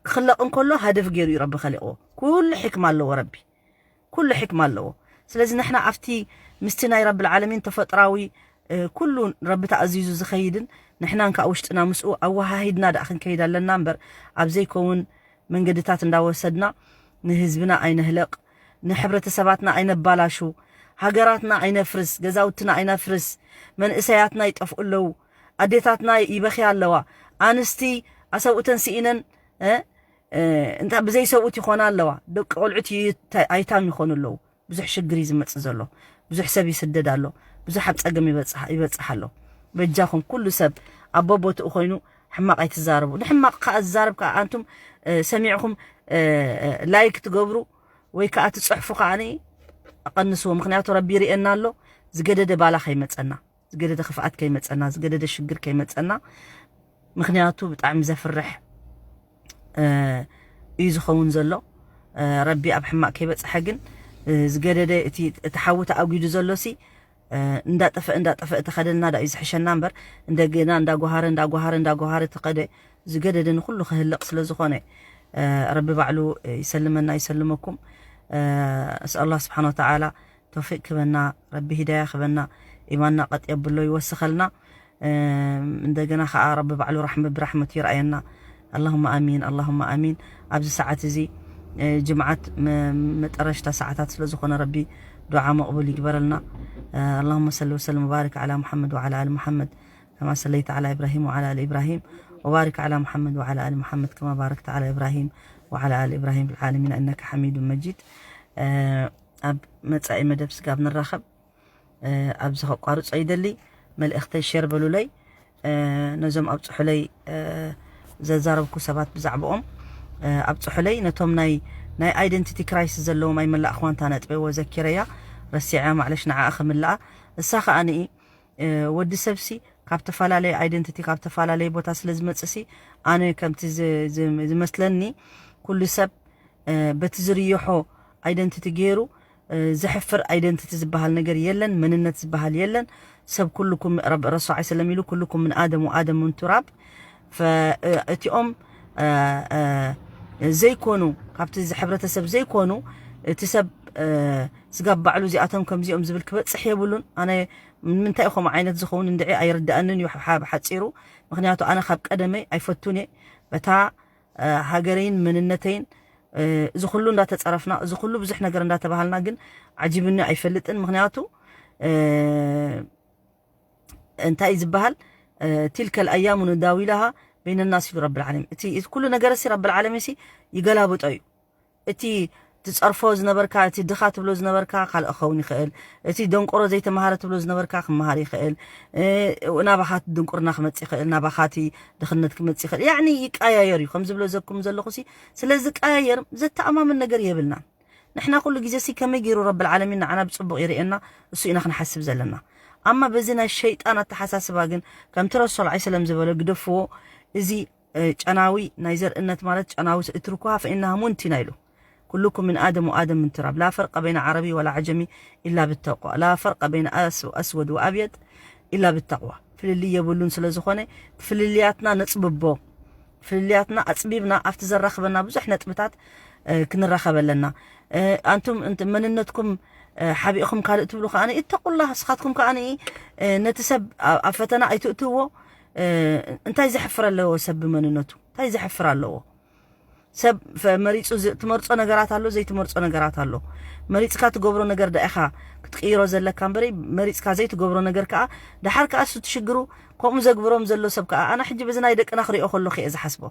ክኽለቕ እንከሎ ሃደፍ ገይሩ እዩ ረቢ ከሊቕዎ። ኩሉ ሕክማ ኣለዎ ረቢ፣ ኩሉ ሕክማ ኣለዎ። ስለዚ ንሕና ኣብቲ ምስቲ ናይ ረብል ዓለሚን ተፈጥራዊ እ፣ ኩሉ ረቢ ተኣዚዙ ዝኸይድን ንሕናን ከዓ ውሽጥና ምስኡ ኣወሃሂድና ደኣ ክንከይድ ኣለና እምበር ኣብ ዘይከውን መንገድታት እንዳወሰድና ንህዝብና ኣይነህለቕ፣ ንሕብረተሰባትና ኣይነባላሹ፣ ሃገራትና ኣይነፍርስ፣ ገዛውትና ኣይነፍርስ፣ መንእሰያትና ይጠፍኡ ኣለዉ፣ ኣዴታትና ይበኽያ ኣለዋ፣ ኣንስቲ ኣሰብኡተን ስኢነን እ፣ እ፣ እንታ ብዘይ ሰብኡት ይኾና ኣለዋ፣ ደቂ ቆልዑት ይታ- ኣይታም ይኾኑ ኣለዉ። ብዙሕ ሽግር እዩ ዝመጽእ ዘሎ። ብዙሕ ሰብ ይስደድ ኣሎ። ብዙሕ ኣብ ጸገም ይበጽሕ ይበጽሕ ኣሎ። በጃኹም ኩሉ ሰብ ኣብ ቦቦትኡ ኮይኑ ሕማቕ ኣይትዛረቡ። ንሕማቕ ከኣ ዝዛረብ ከኣ ኣንቱም እ፣ ሰሚዕኹም እ፣ እ፣ ላይክ ትገብሩ ወይ ከኣ ትጽሕፉ ከኣ ኣቐንስዎ። ምኽንያቱ ረቢ ይርእየና ኣሎ። ዝገደደ ባላ ከይመጸና፣ ዝገደደ ክፍኣት ከይመጸና፣ ዝገደደ ሽግር ከይመጸና። ምኽንያቱ ብጣዕሚ ዘፍርሕ እ፣ እዩ ዝኸውን ዘሎ። እ፣ ረቢ ኣብ ሕማቕ ከይበጽሐ ግን እ፣ ዝገደደ እቲ እቲ ሓዊ ተኣጒዱ ዘሎ ሲ እ፣ እንዳጠፈ እንዳጠፈ እቲ ከደና ዳ እዩ ዝሕሸና እምበር እንደገና እንዳጓሃረ እንዳጓሃረ እንዳጓሃረ ተኸደ ዝገደደ ንኩሉ ክህልቕ ስለ ዝኾነ እ፣ ረቢ ባዕሉ ይሰልመና ይሰልመኩም። እ፣ እስኣላህ ስብሓን ወተዓላ ተውፊቅ ክበና ረቢ ሂዳያ ክበና ኢማንና ቀጥ የብሎ ይወስኸልና። እንደገና ከዓ ረቢ ባዕሉ ራሕመ ብራሕመቱ ይርኣየና። ኣላሁመ ኣሚን ኣላሁመ ኣሚን። ኣብዚ ሰዓት እዚ ጅምዓት መጠረሽታ ሰዓታት ስለ ዝኾነ ረቢ ዱዓ መቕቡል ይግበረልና። ኣላሁመ ሰሊ ወሰልም ወባሪክ ዓላ ሙሓመድ ወዓላ ኣሊ ሙሓመድ ከማ ሰለይተ ዓላ ኢብራሂም ወዓላ ኣሊ ኢብራሂም ወባሪክ ዓላ ሙሓመድ ወዓላ ኣሊ ሙሓመድ ከማ ባረክተ ዓላ ኢብራሂም ወዓላ ኣሊ ኢብራሂም ፊልዓለሚን እነከ ሓሚዱ መጂድ። ኣብ መጻኢ መደብ ስጋብ ንራኸብ ኣብዚ ከቋርጾ ይደሊ። መልእኽተይ ሸር በሉለይ። ነዞም ኣብጽሑለይ ዘዛረብኩ ሰባት ብዛዕባኦም ኣብጽሑለይ። ነቶም ናይ ናይ ኣይደንቲቲ ክራይስ ዘለዎም ኣይመላእኽዋን እታ ነጥበይ ወዘኪረያ ረሲዐያ ማዕለሽ ንዓኣ ክምልኣ። እሳ ከኣ ንኢ ወዲ ሰብሲ ካብ ተፈላለየ ኣይደንቲቲ ካብ ተፈላለየ ቦታ ስለ ዝመጽእሲ ኣነ ከምቲ ዝመስለኒ ኩሉ ሰብ በቲ ዝርይሖ ኣይደንቲቲ ገይሩ ዘሕፍር ኣይደንቲቲ ዝበሃል ነገር የለን። መንነት ዝበሃል የለን። ሰብ ኩልኩም ረሱ ሰለም ኢሉ ኩልኩም ምን ኣደም ወኣደም ምን ቱራብ። እቲኦም ዘይኮኑ ካብቲ እዚ ሕብረተሰብ ዘይኮኑ፣ እቲ ሰብ ስጋብ ባዕሉ እዚኣቶም ከምዚኦም ዝብል ክበፅሕ የብሉን። ኣነ ንምንታይ ከምኡ ዓይነት ዝኸውን እንድዒ ኣይርዳእንን እዩ። ብሓፂሩ፣ ምክንያቱ ኣነ ካብ ቀደመይ ኣይፈቱን እየ በታ ሃገረይን መንነተይን። እዚ ኩሉ እንዳተፀረፍና፣ እዚ ኩሉ ብዙሕ ነገር እንዳተባሃልና ግን ዓጂብኒ ኣይፈልጥን። ምክንያቱ እንታይ ዝበሃል፣ ቲልከል ኣያሙ ንዳዊላሃ በይነናስ ኢሉ ረብል ዓለሚን። እቲ ኩሉ ነገር ሲ ረብል ዓለሚን ሲ ይገላብጦ እዩ። እቲ ትጸርፎ ዝነበርካ፣ እቲ ድኻ ትብሎ ዝነበርካ ካልእ ክኸውን ይኽእል። እቲ ደንቆሮ ዘይተማሃረ ትብሎ ዝነበርካ ክመሃር ይኽእል። ናባኻ ድንቁርና ክመጽ ይኽእል፣ ናባኻ እቲ ድኽነት ክመጽ ይኽእል። ያዕኒ ይቀያየር እዩ። ከም ዝብሎ ዘኩም ዘለኹ ሲ ስለ ዝቀያየር ዘተኣማምን ነገር የብልናን። ንሕና ኩሉ ግዜ ሲ ከመይ ገይሩ ረብል ዓለሚን ንዓና ብጽቡቕ ይርእየና፣ እሱ ኢና ክንሓስብ ዘለና። ኣማ በዚ ናይ ሸይጣን ኣተሓሳስባ ግን ከምቲ ረሱል ዐለይሂ ሰለም ዝበሎ ግደፍዎ። እዚ ጨናዊ ናይ ዘርእነት ማለት ጨናዊ እትርኩሃ ፈኢናሃ ሙንቲና ኢሉ። ኩልኩም ምን ኣደም ወኣደም ምን ትራብ ላ ፈርቀ በይነ ዓረቢ ወላ ዓጀሚ ኢላ ብተቅዋ ላ ፈርቀ በይነ ኣስወድ ወኣብየጥ ኢላ ብተቅዋ። ፍልልይ የብሉን። ስለ ዝኾነ ፍልልያትና ነጽብቦ። ፍልልያትና ኣጽቢብና ኣብቲ ዘራኽበና ብዙሕ ነጥብታት ክንራኸብ ኣለና። ኣንቱም መንነትኩም ሓቢእኹም ካልእ ትብሉ ከኣ እተቁላ። ስኻትኩም ከኣ ነቲ ሰብ ኣብ ፈተና ኣይትእትዎ። እንታይ ዘሕፍር ኣለዎ ሰብ ብመንነቱ? እንታይ ዘሕፍር ኣለዎ? ሰብ መሪፁ ትመርፆ ነገራት ኣሎ፣ ዘይትመርፆ ነገራት ኣሎ። መሪፅካ ትገብሮ ነገር ዳ ኢኻ ክትቅይሮ ዘለካ እምበሪ፣ መሪፅካ ዘይትገብሮ ነገር ከዓ፣ ደሓር ከዓ እሱ ትሽግሩ ከምኡ ዘግብሮም ዘሎ ሰብ ከዓ፣ ኣነ ሕጂ በዚ ናይ ደቅና ክሪኦ ከለኹ እየ ዝሓስቦ።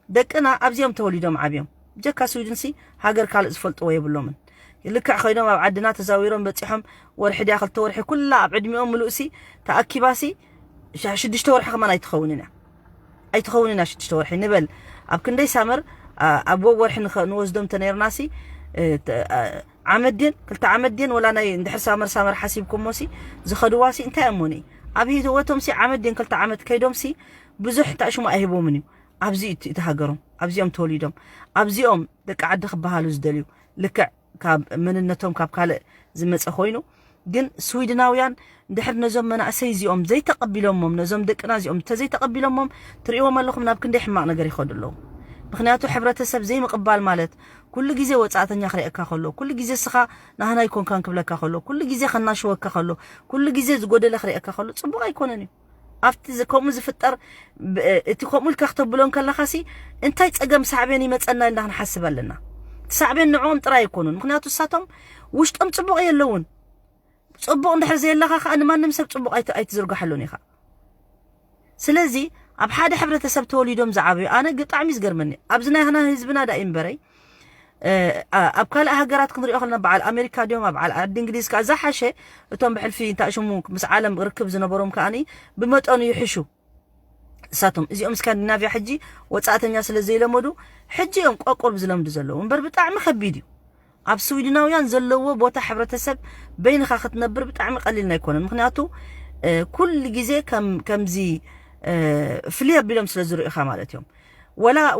ደቅና ኣብዚኦም ተወሊዶም ዓብዮም። ብጀካ ስዊድን ሲ ሃገር ካልእ ዝፈልጥዎ የብሎምን። ልክዕ ኮይኖም ኣብ ዓድና ተዛዊሮም በፂሖም፣ ወርሒ ድያ ክልተ ወርሒ ኩላ ኣብ ዕድሚኦም ምሉእ ሲ ተኣኪባ ሲ ሽዱሽተ ወርሒ ከማን ኣይትኸውንን እያ። ኣይትኸውንን እያ ሽዱሽተ ወርሒ ንበል። ኣብ ክንደይ ሳመር ኣብ ወርሒ ንወስዶም ተነይርና ሲ ዓመት ድን ክልተ ዓመት ድን ወላ ናይ እንድሕር ሳመር ሳመር ሓሲብኩሞ ሲ ዝኸድዋ ሲ እንታይ እሞኒ ኣብ ህይወቶም ሲ ዓመት ድን ክልተ ዓመት ከይዶም ሲ ብዙሕ ታሽሙ ኣይህቦምን እዩ። ኣብዚ እቲ ሃገሮም ኣብዚኦም ተወሊዶም ኣብዚኦም ደቂ ዓዲ ክበሃሉ ዝደልዩ ልክዕ ካብ መንነቶም ካብ ካልእ ዝመፀ ኮይኑ፣ ግን ስዊድናውያን እንድሕር ነዞም መናእሰይ እዚኦም ዘይተቐቢሎሞም፣ ነዞም ደቅና እዚኦም እንተዘይተቐቢሎሞም፣ ትርእይዎም ኣለኹም ናብ ክንደይ ሕማቕ ነገር ይኸዱ ኣለዉ። ምኽንያቱ ሕብረተሰብ ዘይምቕባል ማለት ኩሉ ግዜ ወጻእተኛ ክርእየካ ከሎ፣ ኩሉ ግዜ እስኻ ናህና ኣይኮንካን ክብለካ ከሎ፣ ኩሉ ግዜ ከናሽወካ ከሎ፣ ኩሉ ግዜ ዝጎደለ ክርእየካ ከሎ ጽቡቕ ኣይኮነን እዩ። ኣብቲ ከምኡ ዝፍጠር እቲ ከምኡ ኢልካ ክተብሎ እንከለኻሲ እንታይ ጸገም ሳዕቤን ይመጸና ኢልና ክንሓስብ ኣለና። ሳዕቤን ንዕኦም ጥራይ ኣይኮኑን። ምክንያቱ እሳቶም ውሽጦም ጽቡቕ የለውን። ጽቡቕ እንድሕር ዘየለኻ ከዓ ንማንም ሰብ ጽቡቕ ኣይትዝርግሓሉን ኢኻ። ስለዚ ኣብ ሓደ ሕብረተሰብ ተወሊዶም ዝዓበዩ ኣነ ብጣዕሚ ዝገርመኒ ኣብዚ ናይ ህዝብና ዳ እምበረይ ኣብ ካልእ ሃገራት ክንሪኦ ከለና በዓል ኣሜሪካ ድዮም ኣብ ዓል ዓዲ እንግሊዝ ከዓ ዝሓሸ እቶም ብሕልፊ እንታይ ሽሙ ምስ ዓለም ርክብ ዝነበሮም ከዓኒ ብመጠኑ ይሕሹ። እሳቶም እዚኦም ስካንዲናቪያ ሕጂ ወጻእተኛ ስለ ዘይለመዱ ሕጂ እዮም ቆቆር ዝለምዱ ዘለዉ እምበር ብጣዕሚ ከቢድ እዩ። ኣብ ስዊድናውያን ዘለዎ ቦታ ሕብረተሰብ በይንኻ ክትነብር ብጣዕሚ ቀሊል ኣይኮነን። ምክንያቱ ኩሉ ግዜ ከምዚ ፍልይ ኣቢሎም ስለ ዝርእዩኻ ማለት እዮም።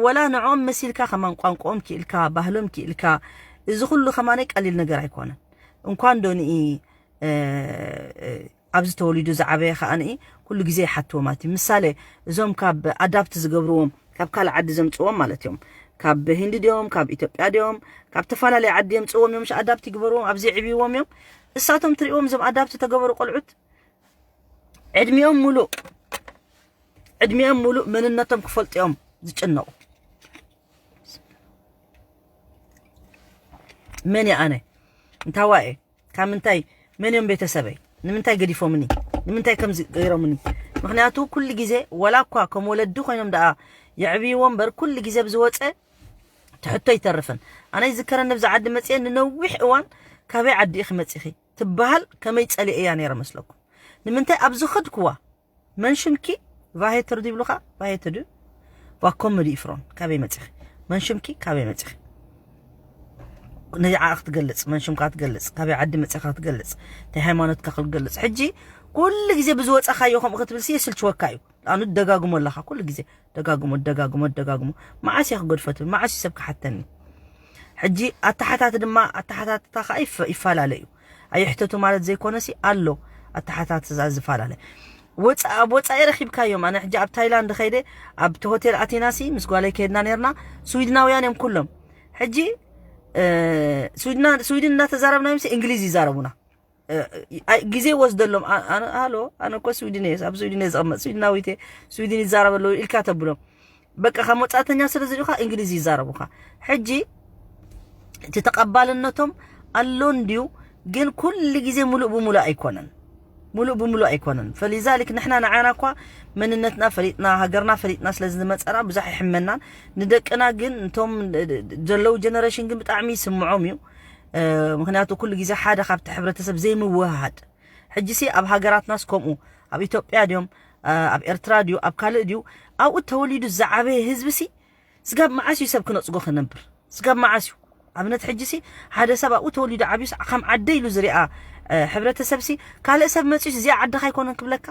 ወላ ንዕኦም መሲልካ ከማን ቋንቋኦም ክኢልካ ባህሎም ክኢልካ እዚ ኩሉ ከማነይ ቀሊል ነገር ኣይኮነን። እንኳን ዶ ንኢ ኣብዚ ተወሊዱ ዝዓበየ ከኣ ንኢ ኩሉ ግዜ ይሓትዎ ማለት እዩ። ምሳሌ እዞም ካብ ኣዳፕት ዝገብርዎም ካብ ካልእ ዓዲ ዘምፅዎም ማለት እዮም። ካብ ሂንዲ ድዮም ካብ ኢትዮጵያ ድዮም ካብ ተፈላለየ ዓዲ የምፅዎም እዮም። ኣዳፕት ይግበርዎም ኣብዚ ይዕብይዎም እዮም። እሳቶም ትሪእዎም እዞም ኣዳፕት ተገበሩ ቆልዑት ዕድሚኦም ሙሉእ ዕድሚኦም ሙሉእ መንነቶም ክፈልጡ እዮም ዝጭነቑ። መን እየ ኣነ? እንታዋየ ካብ ምንታይ መን እዮም ቤተሰበይ? ንምንታይ ገዲፎምኒ? ንምንታይ ከምዚ ገይሮምኒ? ምክንያቱ ኩሉ ግዜ ወላ እኳ ከም ወለዲ ኮይኖም ደኣ የዕብይዎ እምበር ኩሉ ግዜ ብዝወፀ ትሕቶ ይተርፍን። ኣነ ይዝከረኒ ኣብዚ ዓዲ መፅየ ንነዊሕ እዋን ካበይ ዓዲ ኢኺ መፂኺ ትበሃል ከመይ ፀሊኤያ ነይረ መስለኩም? ንምንታይ ኣብ ዝኸድክዋ መን ሽምኪ ቫሄትር ድብሉኻ ቫሄትር ድዩ ቫኮምዲ ይፍሮን ካበይ መፂኺ መን ሽምኪ ካበይ መፂኺ ነዚ ዓኣ ክትገልፅ መን ሽምካ ክትገልፅ ካበይ ዓዲ መፂኻ ክትገልፅ ናይ ሃይማኖትካ ክትገልፅ ሕጂ ኩሉ ግዜ ብዝወፃኻዮ ከምኡ ክትብል ሲ የስልችወካ እዩ። ኣኑ ደጋግሞ ኣለኻ ኩሉ ግዜ ደጋግሞ ደጋግሞ ደጋግሞ መዓስ እየ ክገድፎ ትብል መዓስ እዩ ሰብ ክሓተኒ። ሕጂ ኣተሓታት ድማ ኣተሓታትታ ከዓ ይፈላለ እዩ። ኣይሕተቱ ማለት ዘይኮነሲ ኣሎ ኣተሓታትዛ ዝፈላለ ወፃ ኣብ ወፃኢ ረኪብካዮም። ኣነ ሕጂ ኣብ ታይላንድ ከይደ ኣብቲ ሆቴል ኣቲናሲ ምስ ጓለይ ከይድና ነርና ስዊድናውያን እዮም ኩሎም። ሕጂ ስዊድን እናተዛረብና ምስ እንግሊዝ ይዛረቡና። ግዜ ወስደሎም። ኣነ ሃሎ፣ ኣነ እኮ ስዊድን እየ፣ ኣብ ስዊድን እየ ዝቐመጥ፣ ስዊድናዊት እየ፣ ስዊድን ይዛረብ ኣለዉ ኢልካ ተብሎም። በቃ ካብ ወጻእተኛ ስለ ዝሪኡኻ እንግሊዝ ይዛረቡኻ። ሕጂ እቲ ተቐባልነቶም ኣሎ እንድዩ፣ ግን ኩሉ ግዜ ሙሉእ ብሙሉእ ኣይኮነን። ሙሉእ ብሙሉእ ኣይኮነን። ፈሊዛሊክ ንሕና ንዓና እኳ መንነትና ፈሊጥና፣ ሃገርና ፈሊጥና ስለ ዝመጸና ብዙሕ ኣይሕመናን። ንደቅና ግን፣ እንቶም ዘለዉ ጀነሬሽን ግን ብጣዕሚ ይስምዖም እዩ። ምክንያቱ ኩሉ ግዜ ሓደ ካብቲ ሕብረተሰብ ዘይምውህሃድ። ሕጂ ሲ ኣብ ሃገራትናስ ከምኡ፣ ኣብ ኢትዮጵያ ድዮም፣ ኣብ ኤርትራ ድዩ፣ ኣብ ካልእ ድዩ፣ ኣብኡ ተወሊዱ ዝዓበየ ህዝቢ ሲ ስጋብ መዓስ እዩ ሰብ ክነጽጎ ክነብር? ስጋብ መዓስ እዩ? ኣብነት ሕጂ ሲ ሓደ ሰብ ኣብኡ ተወሊዱ ዓብዩ ሲ ከም ዓደ ኢሉ ዝሪኣ ሕብረተሰብ ሲ ካልእ ሰብ መጺኡ እዚኣ ዓድኻ ኣይኮነን ክብለካ?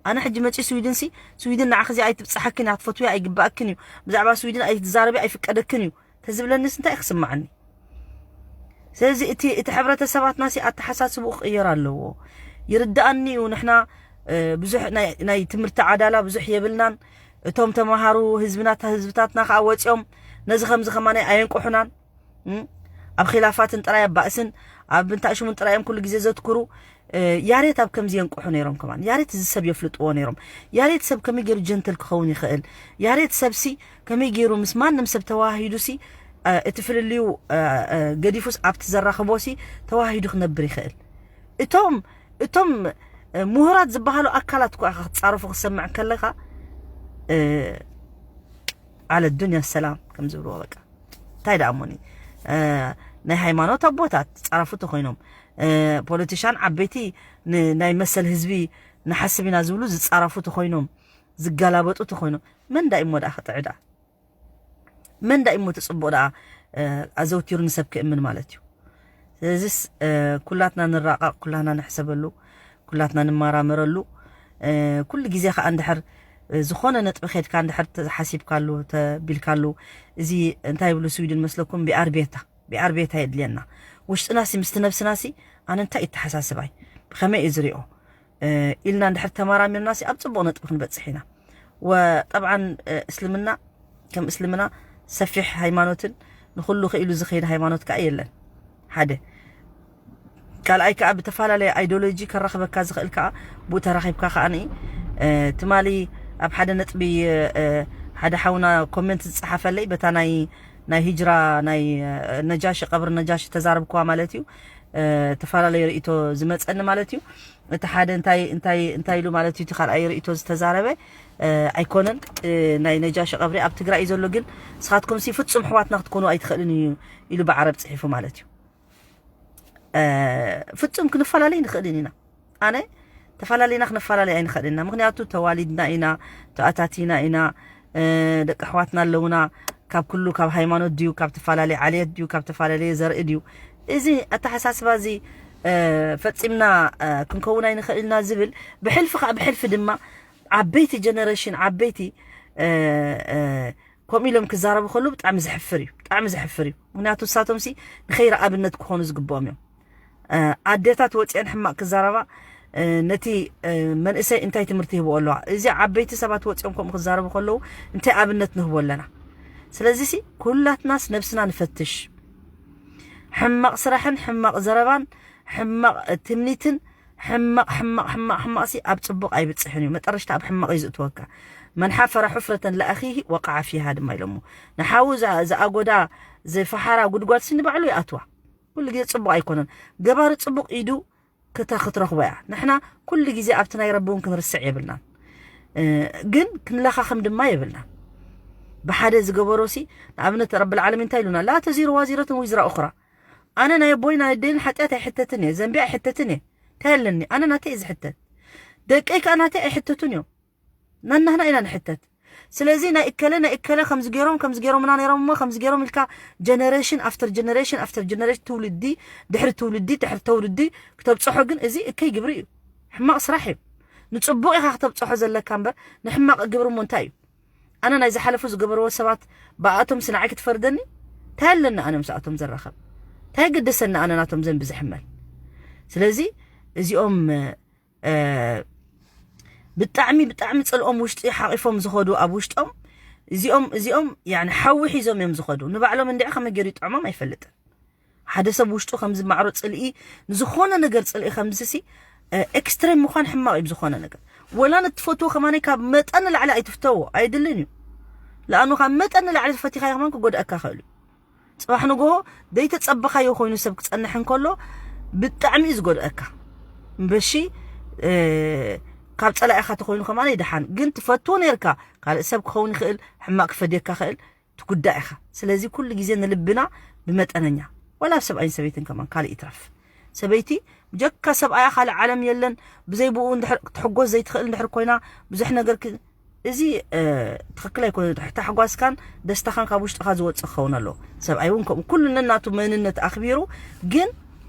ኣነ ሕጂ መጺኡ ስዊድን ሲ፣ ስዊድን ንዓኺ እዚኣ ኣይትብጽሓክን እያ፣ ክትፈትውያ ኣይግባኣክን እዩ፣ ብዛዕባ ስዊድን ኣይትዛረቢ ኣይፍቀደክን እዩ ተዝብለኒስ እንታይ ክስማዓኒ? ስለዚ እቲ እቲ ሕብረተሰባትና ሲ ኣተሓሳስብኡ ክቕየር ኣለዎ። ይርዳኣኒ እዩ፣ ንሕና ብዙሕ ናይ ትምህርቲ ዓዳላ ብዙሕ የብልናን። እቶም ተምሃሩ ህዝብና ህዝብታትና ከዓ ወፂኦም ነዚ ከምዚ ከማናይ ኣየንቅሑናን። ኣብ ኺላፋትን ጥራይ ኣብ ባእስን ኣብ ብንታእሽሙን ጥራይ እዮም ኩሉ ግዜ ዘትኩሩ። ያሬት ኣብ ከምዚ የንቅሑ ነይሮም። ከማን ያሬት እዚ ሰብ የፍልጥዎ ነይሮም። ያሬት ሰብ ከመይ ገይሩ ጀንትል ክኸውን ይኽእል? ያሬት ሰብሲ ከመይ ገይሩ ምስ ማንም ሰብ ተዋሂዱ ሲ እቲ ፍልልዩ ገዲፉስ ኣብቲ ዘራኽቦ ሲ ተዋሂዱ ክነብር ይኽእል? እቶም እቶም ምሁራት ዝበሃሉ ኣካላት እኳ ክትጻረፉ ክትሰምዕ ከለኻ ዓለ ዱንያ ሰላም ከም ዝብልዎ በቃ እንታይ ደኣ እሞኒ ናይ ሃይማኖት ኣቦታት ዝጻረፉ ተኾይኖም፣ ፖለቲሻን ዓበይቲ ናይ መሰል ህዝቢ ንሓስብ ኢና ዝብሉ ዝጻረፉ ተኾይኖም፣ ዝገላበጡ ተኾይኖም፣ መን ዳ እሞ ደኣ ክጥዕ ደኣ? መን ዳ እሞ እቲ ጽቡቕ ደኣ ኣዘውቲሩ ንሰብ ክእምን ማለት እዩ? ስለዚስ ኩላትና ንራቐቕ፣ ኩላትና ንሕሰበሉ፣ ኩላትና ንመራመረሉ። ኩሉ ግዜ ከኣ እንድሕር ዝኾነ ነጥቢ ኬድካ እንድሕር ሓሲብካሉ ተቢልካሉ፣ እዚ እንታይ ይብሉ ስዊድን መስለኩም? ቢኣርቤታ ቢኣርቤታ የድልየና። ውሽጥናሲ ምስቲ ነብስናሲ ኣነ እንታይ ይተሓሳስባይ፣ ብኸመይ እዩ ዝሪኦ ኢልና እንድሕር ተመራሚርናሲ ኣብ ጽቡቕ ነጥቢ ክንበጽሕ ኢና። ወጠብዓን እስልምና ከም እስልምና ሰፊሕ ሃይማኖትን ንኹሉ ክኢሉ ዝኸይድ ሃይማኖት ከኣ የለን። ሓደ ካልኣይ ከኣ ብተፈላለየ ኣይዲዮሎጂ ከራኽበካ ዝኽእል ከኣ ብኡ ተራኺብካ ከኣ ንኢ ትማሊ ኣብ ሓደ ነጥቢ ሓደ ሓውና ኮሜንት ዝጸሓፈለይ በታ ናይ ናይ ሂጅራ ናይ ነጃሺ ቀብሪ ነጃሺ ተዛረብክዋ ማለት እዩ። ተፈላለየ ርእይቶ ዝመጸኒ ማለት እዩ። እቲ ሓደ እንታይ እንታይ እንታይ ኢሉ ማለት እዩ፣ እቲ ካልኣይ ርእይቶ ዝተዛረበ ኣይኮነን። ናይ ነጃሺ ቀብሪ ኣብ ትግራይ እዩ ዘሎ፣ ግን ንስኻትኩም ሲ ፍጹም ኣሕዋትና ክትኮኑ ኣይትኽእልን እዩ ኢሉ ብዓረብ ጽሒፉ ማለት እዩ። ፍጹም ክንፈላለይ ንኽእልን ኢና። ኣነ ተፈላለይና ክንፈላለይ ኣይንኽእልን ኢና። ምኽንያቱ ተዋሊድና ኢና፣ ተኣታቲና ኢና፣ ደቂ ኣሕዋትና ኣለውና። ካብ ኩሉ ካብ ሃይማኖት ድዩ፣ ካብ ተፈላለየ ዓልየት ድዩ፣ ካብ ተፈላለየ ዘርኢ ድዩ? እዚ ኣተሓሳስባ እዚ ፈጺምና ክንከውን ኣይንኽእል ኢና ዝብል ብሕልፊ ከዓ ብሕልፊ ድማ ዓበይቲ ጀነሬሽን ዓበይቲ ከምኡ ኢሎም ክዛረቡ ከለዉ ብጣዕሚ ዘሕፍር እዩ፣ ብጣዕሚ ዘሕፍር እዩ። ምክንያቱ ንሳቶም ሲ ንኸይረ ኣብነት ክኾኑ ዝግብኦም እዮም። ኣዴታት ወፂአን ሕማቕ ክዛረባ ነቲ መንእሰይ እንታይ ትምህርቲ ይህብኦ ኣለዋ? እዚ ዓበይቲ ሰባት ወፂኦም ከምኡ ክዛረቡ ከለዉ እንታይ ኣብነት ንህቦ ኣለና? ስለዚ ሲ ኩላትናስ ነብስና ንፈትሽ። ሕማቕ ስራሕን ሕማቕ ዘረባን ሕማቕ ትምኒትን ሕማቕ ሕማቕ ሕማቕ ሕማቕ ሲ ኣብ ጽቡቕ ኣይብጽሕን እዩ። መጠረሽታ ኣብ ሕማቕ እዩ ዝእትወካ። መን ሓፈረ ሑፍረተን ለኣኺሂ ወቃዓ ፊሃ ድማ ኢሎሞ። ንሓዉ ዝኣጎዳ ዝፈሓራ ጉድጓድ ሲ ንባዕሉ ይኣትዋ። ኩሉ ግዜ ጽቡቕ ኣይኮነን። ገባሪ ጽቡቕ ኢዱ ክተ ክትረኽቦ እያ። ንሕና ኩሉ ግዜ ኣብቲ ናይ ረቢ እውን ክንርስዕ የብልናን። ግን ክንለኻኽም ድማ የብልናን። ብሓደ ዝገበሮ ሲ ንኣብነት ረቢ ልዓለሚን እንታይ ኢሉና? ላ ተዚሩ ዋዚረትን ዊዝራ ኡኽራ። ኣነ ናይ ኣቦይ ናይ ኣደይን ሓጢኣት ኣይሕተትን እየ፣ ዘንቢ ኣይሕተትን እየ። እንታይ ኣለኒ? ኣነ ናተይ እየ ዝሕተት። ደቀይ ከኣ ናተይ ኣይሕተቱን እዮም። ነናህና ኢና ንሕተት። ስለዚ ናይ እከለ ናይ እከለ ከምዚ ገይሮም ከምዚ ገይሮምና ነይሮም እሞ ከምዚ ገይሮም ኢልካ ጀነሬሽን ኣፍተር ጀነሬሽን ኣፍተር ጀነሬሽን ትውልዲ ድሕሪ ትውልዲ ድሕሪ ተውልዲ ክተብፅሖ ግን እዚ እከይ ግብሪ እዩ። ሕማቕ ስራሕ እዩ። ንፅቡቕ ኢኻ ክተብፅሖ ዘለካ እምበር ንሕማቕ ግብሪ እሞ እንታይ እዩ? ኣነ ናይ ዝሓለፉ ዝገበርዎ ሰባት ብኣቶም ስንዓይ ክትፈርደኒ እንታይ ኣለኒ? ኣነ ምስኣቶም ዘራኸብ እንታይ ገደሰኒ? ኣነ ናቶም ዘንቢ ዝሕመል። ስለዚ እዚኦም ብጣዕሚ ብጣዕሚ ፅልኦም ውሽጢ ሓቂፎም ዝኸዱ ኣብ ውሽጦም እዚኦም እዚኦም ያኒ ሓዊ ሒዞም እዮም ዝኸዱ። ንባዕሎም እንድዒ ከመይ ገይሩ ይጥዕሞም ኣይፈልጥን። ሓደ ሰብ ውሽጡ ከምዚ ማዕሮ ጽልኢ፣ ንዝኾነ ነገር ጽልኢ ከምዚ ሲ ኤክስትሬም ምዃን ሕማቕ እዩ። ብዝኾነ ነገር ወላ ንትፈትዎ ከማነይ ካብ መጠን ንላዕሊ ኣይትፍተዎ፣ ኣይድልን እዩ። ለኣኑ ካብ መጠን ንላዕሊ ፈቲኻዮ ከማን ክጎድኣካ ይኽእል እዩ። ጽባሕ ንግሆ ዘይተጸበኻዮ ኮይኑ ሰብ ክጸንሕ እንከሎ ብጣዕሚ እዩ ዝጎድኣካ። እምበሺ ካብ ጸላኢኻ ተኮይኑ ከማን ይደሓን፣ ግን ትፈትዎ ነርካ ካልእ ሰብ ክኸውን ይኽእል፣ ሕማቕ ክፈድየካ ይኽእል፣ ትጉዳእ ኢኻ። ስለዚ ኩሉ ግዜ ንልብና ብመጠነኛ፣ ወላ ኣብ ሰብኣይን ሰበይትን ከማን ካልእ ይትረፍ። ሰበይቲ ብጀካ ሰብኣያ ካልእ ዓለም የለን፣ ብዘይ ብኡ እንድሕር ክትሕጎስ ዘይትኽእል እንድሕር ኮይና ብዙሕ ነገር ክ- እዚ እ፣ ትኽክል ኣይኮነ። ታሕጓስካን ደስታኻን ካብ ውሽጥኻ ዝወፅእ ክኸውን ኣለዎ። ሰብኣይ እውን ከምኡ ኩሉ ነናቱ መንነት ኣኽቢሩ፣ ግን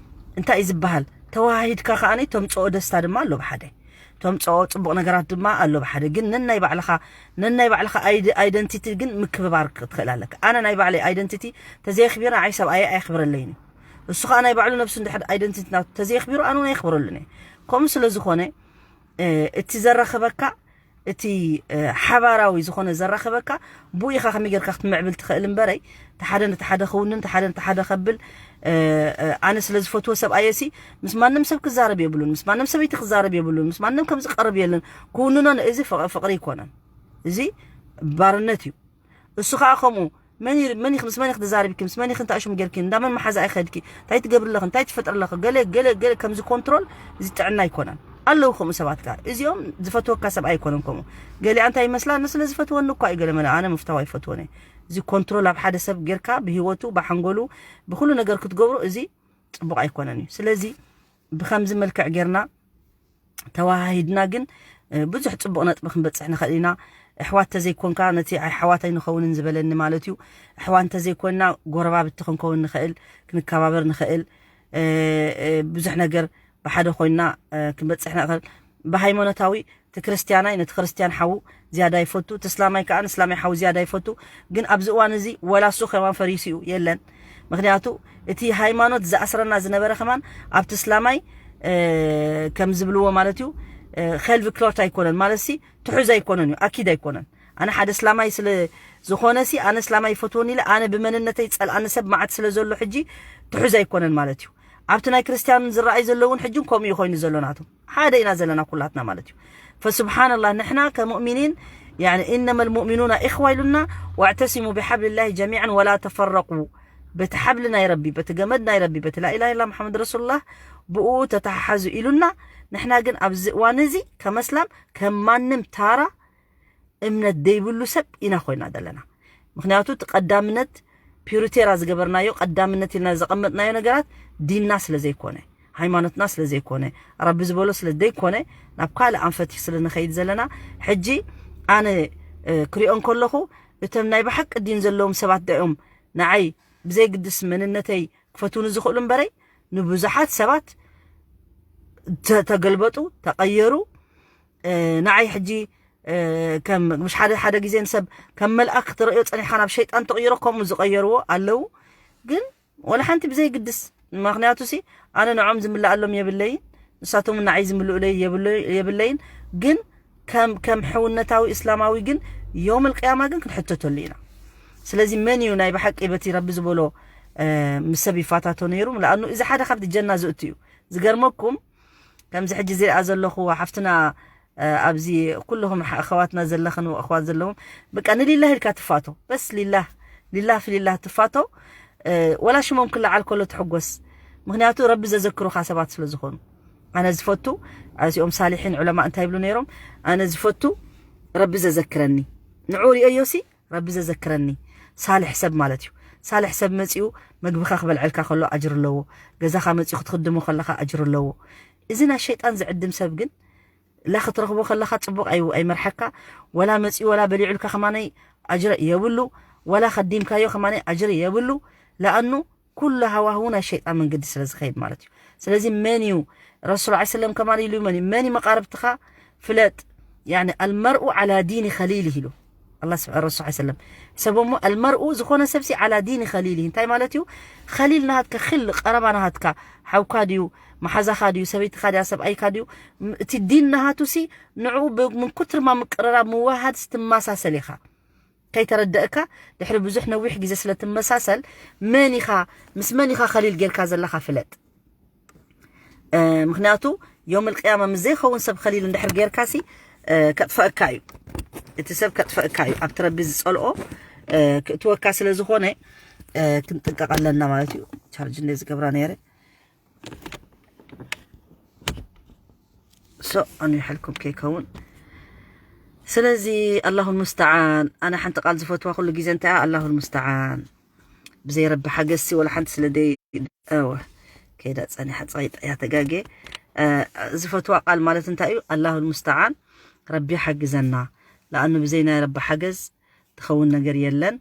እንታይ እዩ ዝበሃል፣ ተዋሃሂድካ ከኣ ተምፅኦ ደስታ ድማ ኣሎ ብሓደ፣ ተምፅኦ ፅቡቕ ነገራት ድማ ኣሎ ብሓደ። ግን ነናይ ባዕልኻ ነናይ ባዕልኻ ኣይደ- ኣይደንቲቲ ግን ምክብባር ክትኽእል ኣለካ። ኣነ ናይ ባዕለይ ኣይደንቲቲ ተዘየኽቢረ ንዓይ ሰብኣየ ኣየኽብረለይን እዩ። እሱ ከዓ ናይ ባዕሉ ነብሱ እንድሕር ኣይደንቲቲ ናቱ ተዘየኽቢሩ ኣነ እውን ኣየኽብረሉን እየ። ከምኡ ስለ ዝኾነ እ፣ እቲ ዘራኽበካ እቲ እ፣ ሓባራዊ ዝኾነ ዘራኽበካ ብኡ ኢኻ ከመይ ጌርካ ክትምዕብል ትኽእል እምበረይ፣ እቲ ሓደ ነቲ ሓደ ክውንን እቲ ሓደ ነቲ ሓደ ከብል እ፣ እ፣ ኣነ ስለ ዝፈትዎ ሰብኣየ ሲ ምስ ማንም ሰብ ክዛረብ የብሉን፣ ምስ ማንም ሰበይቲ ክዛረብ የብሉን፣ ምስ ማንም ከምዚ ክቐርብ የለን። ክውንኖ ን- እዚ ፍቕ- ፍቕሪ ኣይኮነን። እዚ ባርነት እዩ። እሱ ከዓ ከምኡ መን ይር- መን ይኽ- ምስ መን ይኽ ትዛረብኪ፣ ምስ መን ይኽ እንታይ ሽም ጌርኪ፣ እንዳ መን መሓዛ ኣይኸድኪ፣ እንታይ ትገብሪ ኣለኺ፣ እንታይ ትፈጥሪ ኣለኺ፣ ገለ ገለ ገለ ከምዚ ኮንትሮል እዚ ጥዕና ኣይኮነን። ኣለዉ ከምኡ ሰባት ከዓ እዚኦም ዝፈትወካ ሰብ ኣይኮነን። ከምኡ ገሊኣ እንታይ ይመስላ፣ ንስለ ዝፈትወኒ እኳ እዩ ገለ መለ ኣነ ምፍታው ኣይፈትወን እየ። እዚ ኮንትሮል ኣብ ሓደ ሰብ ጌርካ ብህይወቱ ብሓንጎሉ ብኩሉ ነገር ክትገብሮ እዚ ፅቡቕ ኣይኮነን እዩ። ስለዚ ብከምዚ መልክዕ ጌርና ተዋሃሂድና ግን እ፣ ብዙሕ ፅቡቕ ነጥቢ ክንበፅሕ ንኽእል ኢና። ኣሕዋት ተዘይኮንካ ነቲ ኣይ ሓዋት ኣይንኸውንን ዝበለኒ ማለት እዩ። ኣሕዋት እንተዘይኮንና ጎረባብቲ ክንከውን ንኽእል፣ ክንከባበር ንኽእል፣ እ፣ እ፣ ብዙሕ ነገር ብሓደ ኮይንና እ፣ ክንበፅሕ ንኽእል። ብሃይማኖታዊ እቲ ክርስትያናይ ነቲ ክርስትያን ሓዉ ዝያዳ ይፈቱ፣ እቲ እስላማይ ከዓ ንእስላማይ ሓዉ ዝያዳ ይፈቱ። ግን ኣብዚ እዋን እዚ ወላ እሱ ከማን ፈሪሱ እዩ የለን። ምክንያቱ እቲ ሃይማኖት ዝኣስረና ዝነበረ ከማን ኣብቲ እስላማይ እ፣ ከም ዝብልዎ ማለት እዩ እ፣ ኸልቪ ክሎት ኣይኮነን ማለት ሲ ትሑዝ ኣይኮነን እዩ ኣኪድ ኣይኮነን። ኣነ ሓደ እስላማይ ስለ ዝኾነ ሲ ኣነ እስላማይ ይፈትወኒ ኢለ ኣነ ብመንነተይ ጸልኣኒ ሰብ መዓት ስለ ዘሎ ሕጂ ትሑዝ ኣይኮነን ማለት እዩ። ኣብቲ ናይ ክርስትያን ዝረኣይ ዘለውን ሕጂ ከምኡ እዩ ኮይኑ ዘሎ ናቱ ሓደ ኢና ዘለና ኩላትና ማለት እዩ። فسبحان الله ንሕና ከሙእሚኒን يعني إنما المؤمنون إخوة ኢሉና واعتصموا بحبل الله جميعا ولا تفرقوا በቲ ሓብል ናይ ረቢ በቲ ገመድ ናይ ረቢ በቲ ላኢላሃ ኢላ ሙሓመድ ረሱሉላህ ብኡ ተተሓሓዙ ኢሉና። ንሕና ግን ኣብዚ እዋን እዚ ከም ኣስላም ከም ማንም ታራ እምነት ደይብሉ ሰብ ኢና ኮይና ዘለና። ምክንያቱ እቲ ቀዳምነት ፒሩቴራ ዝገበርናዮ ቀዳምነት ኢልና ዘቐመጥናዮ ነገራት ዲንና ስለ ዘይኮነ ሃይማኖትና ስለ ዘይኮነ ረቢ ዝበሎ ስለ ዘይኮነ ናብ ካልእ ኣንፈት ስለ ንኸይድ ዘለና ሕጂ ኣነ እ፣ ክሪኦ እንከለኹ እቶም ናይ ብሓቂ ዲን ዘለዎም ሰባት ዳዮም ንዓይ ብዘይግድስ መንነተይ ክፈትውኒ ዝኽእሉ እምበረይ ንብዙሓት ሰባት ተ- ተገልበጡ ተቐየሩ። እ፣ ንዓይ ሕጂ እ፣ ከም ምሽ ሓደ ሓደ ግዜ ንሰብ ከም መልኣክ ክትርእዮ ጸኒሕካ ናብ ሸይጣን ተቕይሮ ከምኡ ዝቐየርዎ ኣለዉ። ግን ወላ ሓንቲ ብዘይግድስ ምክንያቱ ሲ ኣነ ንዖም ዝምልኣሎም የብለይን ንሳቶም ንዓይ ዝምልኡለይ የብለ- የብለይን። ግን ከም ከም ሕውነታዊ እስላማዊ ግን ዮም ልቅያማ ግን ክንሕተተሉ ኢና። ስለዚ መን እዩ ናይ ብሓቂ በቲ ረቢ ዝበሎ እ፣ ምስ ሰብ ይፋታቶ ነይሩ? ለኣኑ እዚ ሓደ ካብቲ ጀና ዝእቱ እዩ። ዝገርመኩም ከምዚ ሕጂ ዝሪኣ ዘለኹ ሓፍትና እ፣ ኣብዚ ኩልኹም ኣኸዋትና ዘለኽን ኣኸዋት ዘለዎም በቃ ንሊላህ ኢልካ ትፋቶ በስ ሊላህ ሊላህ ፊሊላህ ትፋቶ እ፣ ወላ ሽሞም ክለዓል ከሎ ትሕጎስ ምክንያቱ ረቢ ዘዘክሩኻ ሰባት ስለ ዝኾኑ ኣነ ዝፈቱ እዚኦም ሳሊሒን ዑለማ እንታይ ይብሉ ነይሮም ኣነ ዝፈቱ ረቢ ዘዘክረኒ ንዑ ሪኦዮ ሲ ረቢ ዘዘክረኒ ሳልሕ ሰብ ማለት እዩ ሳልሕ ሰብ መፂኡ መግብኻ ክበልዐልካ ከሎ ኣጅር ኣለዎ ገዛኻ መፂኡ ክትኽድሞ ከለኻ ኣጅር ኣለዎ እዚ ናይ ሸይጣን ዝዕድም ሰብ ግን ላ ክትረኽቦ ከለኻ ፅቡቕ ኣይ ኣይመርሓካ ወላ መፂኡ ወላ በሊዑልካ ከማነይ ኣጅረ የብሉ ወላ ከዲምካዮ ከማነይ ኣጅረ የብሉ ለኣኑ ኩሉ ሃዋህው ናይ ሸይጣን መንገዲ ስለ ዝኸይድ ማለት እዩ ስለዚ መን እዩ ረሱል ዓ ሰለም ከማን ኢሉ መን እዩ መን እዩ መቃርብትኻ ፍለጥ يعني المرء على دين خليله ኢሉ ኣላ ስብሐ ረሱል ዓ ሰለም ሰቦሞ المرء ዝኾነ ሰብሲ على دين خليله እንታይ ማለት እዩ ኸሊል ናሃትካ ክል ቀረባ ናሃትካ ሓውካ ድዩ መሓዛኻ ድዩ ሰበይትኻ ድያ ሰብኣይካ ድዩ እቲ ዲን ናሃቱ ሲ ንዕኡ ምን ኩትርማ ምቅርራብ ምዋሃድ ስትመሳሰል ኢኻ ከይተረደእካ ድሕሪ ብዙሕ ነዊሕ ግዜ ስለ ትመሳሰል፣ መን ኢኻ፣ ምስ መን ኢኻ ከሊል ጌርካ ዘለኻ ፍለጥ። ምክንያቱ ዮም ልቅያማ ምስ ዘይኸውን ሰብ ከሊል እንድሕር ጌርካሲ፣ ከጥፈእካ እዩ። እቲ ሰብ ከጥፈእካ እዩ። ኣብቲ ረቢ ዝፀልኦ ክእትወካ ስለ ዝኾነ፣ ክንጥንቀቕ ኣለና ማለት እዩ። ቻርጅ እንደ ዝገብራ ነይረ። ሶ ኣኑ ይሓልኩም ከይከውን። ስለዚ ኣላሁ ልሙስተዓን። ኣነ ሓንቲ ቃል ዝፈትዋ ኩሉ ግዜ እንታይ እያ? ኣላሁ ልሙስተዓን። ብዘይ ረቢ ሓገዝሲ ወላ ሓንቲ ስለ ደይ-፣ እወ፣ ከይዳ ጸኒሓ ጸቂጣ እያ ተጋጌ። ዝፈትዋ ቃል ማለት እንታይ እዩ? ኣላሁ ልሙስተዓን፣ ረቢ ሓግዘና። ለኣኑ ብዘይ ናይ ረቢ ሓገዝ ትኸውን ነገር የለን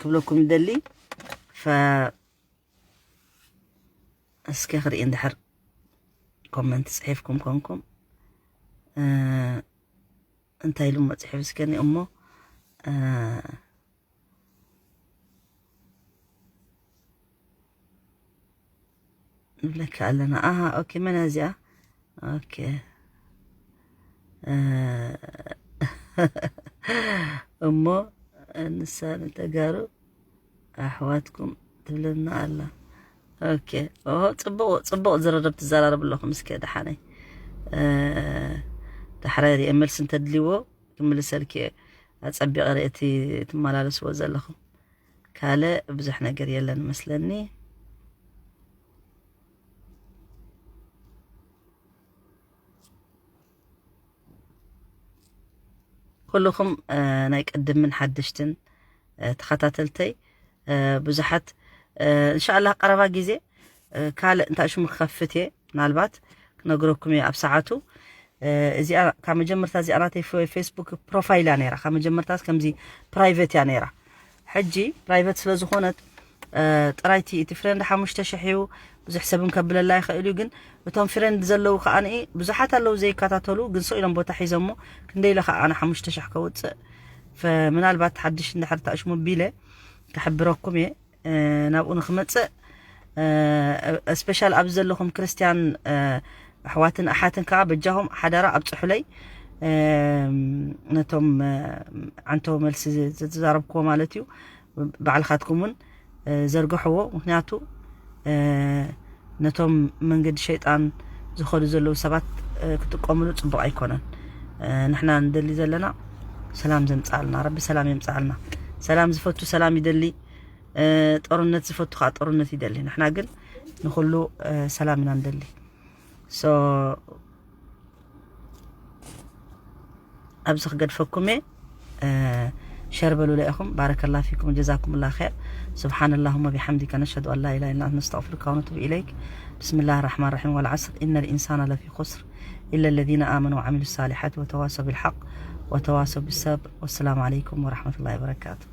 ክብለኩም ይደሊ። ፈ-፣ እስኪ ክርኢ እንድሕር ኮመንት ጽሒፍኩም ኮንኩም እንታይ ኢሉ መጽሒፍ እስከኒ እሞ ንብለካ ኣለና። ኣሃ ኦኬ፣ መን እዚኣ? ኦኬ እሞ ንሳ ንተጋሩ ኣሕዋትኩም ትብለና ኣላ። ኦኬ። ኦሆ፣ ጽቡቕ፣ ጽቡቕ ዝርርብ ትዘራረቡ ኣለኹም። እስከ ደሓነይ፣ እ፣ ዳሕራይ ርኤ መልሲ እንተድልይዎ ክምልሰልኪ እየ። ኣጸቢቐ ርኤ እቲ ትመላለስዎ ዘለኹም። ካልእ ብዙሕ ነገር የለን መስለኒ። ኩልኹም፣ እ፣ ናይ ቅድምን ሓደሽትን፣ እ፣ ተኸታተልተይ፣ እ፣ ብዙሓት፣ እ፣ እንሻኣላህ ቀረባ ግዜ፣ እ፣ ካልእ እንታይ ሽሙ ክኸፍት እየ፣ ምናልባት ክነግረኩም እየ ኣብ ሰዓቱ። እ፣ እዚኣ ካብ መጀመርታ እዚኣ ናተይ ፈ-፣ ፌስቡክ ፕሮፋይላ ነይራ። ካብ መጀመርታስ ከምዚ ፕራይቬት እያ ነይራ። ሕጂ ፕራይቬት ስለ ዝኾነት፣ እ፣ ጥራይቲ እቲ ፍሬንድ ሓሙሽተ ሽሕ እዩ። ብዙሕ ሰብን ከብለላ ይኽእል እዩ፣ ግን እቶም ፍሬንድ ዘለዉ ከኣ ንኢ ብዙሓት ኣለዉ ዘይከታተሉ፣ ግን ስቕ ኢሎም ቦታ ሒዞሞ። ክንደይ ኢለ ከኣ ኣነ ሓሙሽተ ሽሕ ከውጽእ፣ ፈ-፣ ምናልባት ሓድሽ እንድሕር ተኣሽሙ ቢለ ክሕብረኩም እየ። እ፣ ናብኡ ንክመጽእ፣ እ፣ ስፔሻል ኣብዚ ዘለኹም ክርስትያን፣ እ፣ ኣሕዋትን ኣሓትን ከኣ በጃኹም ሓደራ ኣብጽሑለይ። እ፣ ነቶም፣ እ፣ ዓንተው መልሲ ዝ-፣ ዝተዛረብክዎ ማለት እዩ። ባዕልኻትኩም እውን፣ እ፣ ዘርግሕዎ። ምክንያቱ፣ እ፣ ነቶም መንገዲ ሸይጣን ዝኸዱ ዘለዉ ሰባት፣ እ፣ ክጥቀምሉ ጽቡቕ ኣይኮነን። እ፣ ንሕና ንደሊ ዘለና ሰላም ዘምጽኣልና፣ ረቢ ሰላም የምጽኣልና። ሰላም ዝፈቱ ሰላም ይደሊ፣ እ፣ ጦርነት ዝፈቱ ከዓ ጦርነት ይደሊ። ንሕና ግን ንኹሉ፣ እ፣ ሰላም ኢና ንደሊ። ሶ ኣብዚ ክገድፈኩም እየ። እ፣ ሸር በሉላ ኢኹም። ባረከላ ፊኩም ወጀዛኩምላ ኸይር። سبحان اللهم وبحمدك، نشهد أن لا إله إلا أنت، نستغفرك ونتوب إليك. بسم الله الرحمن الرحيم. والعصر، إن الإنسان لفي خسر، إلا الذين آمنوا وعملوا الصالحات وتواصوا بالحق وتواصوا بالصبر. والسلام عليكم ورحمة الله وبركاته.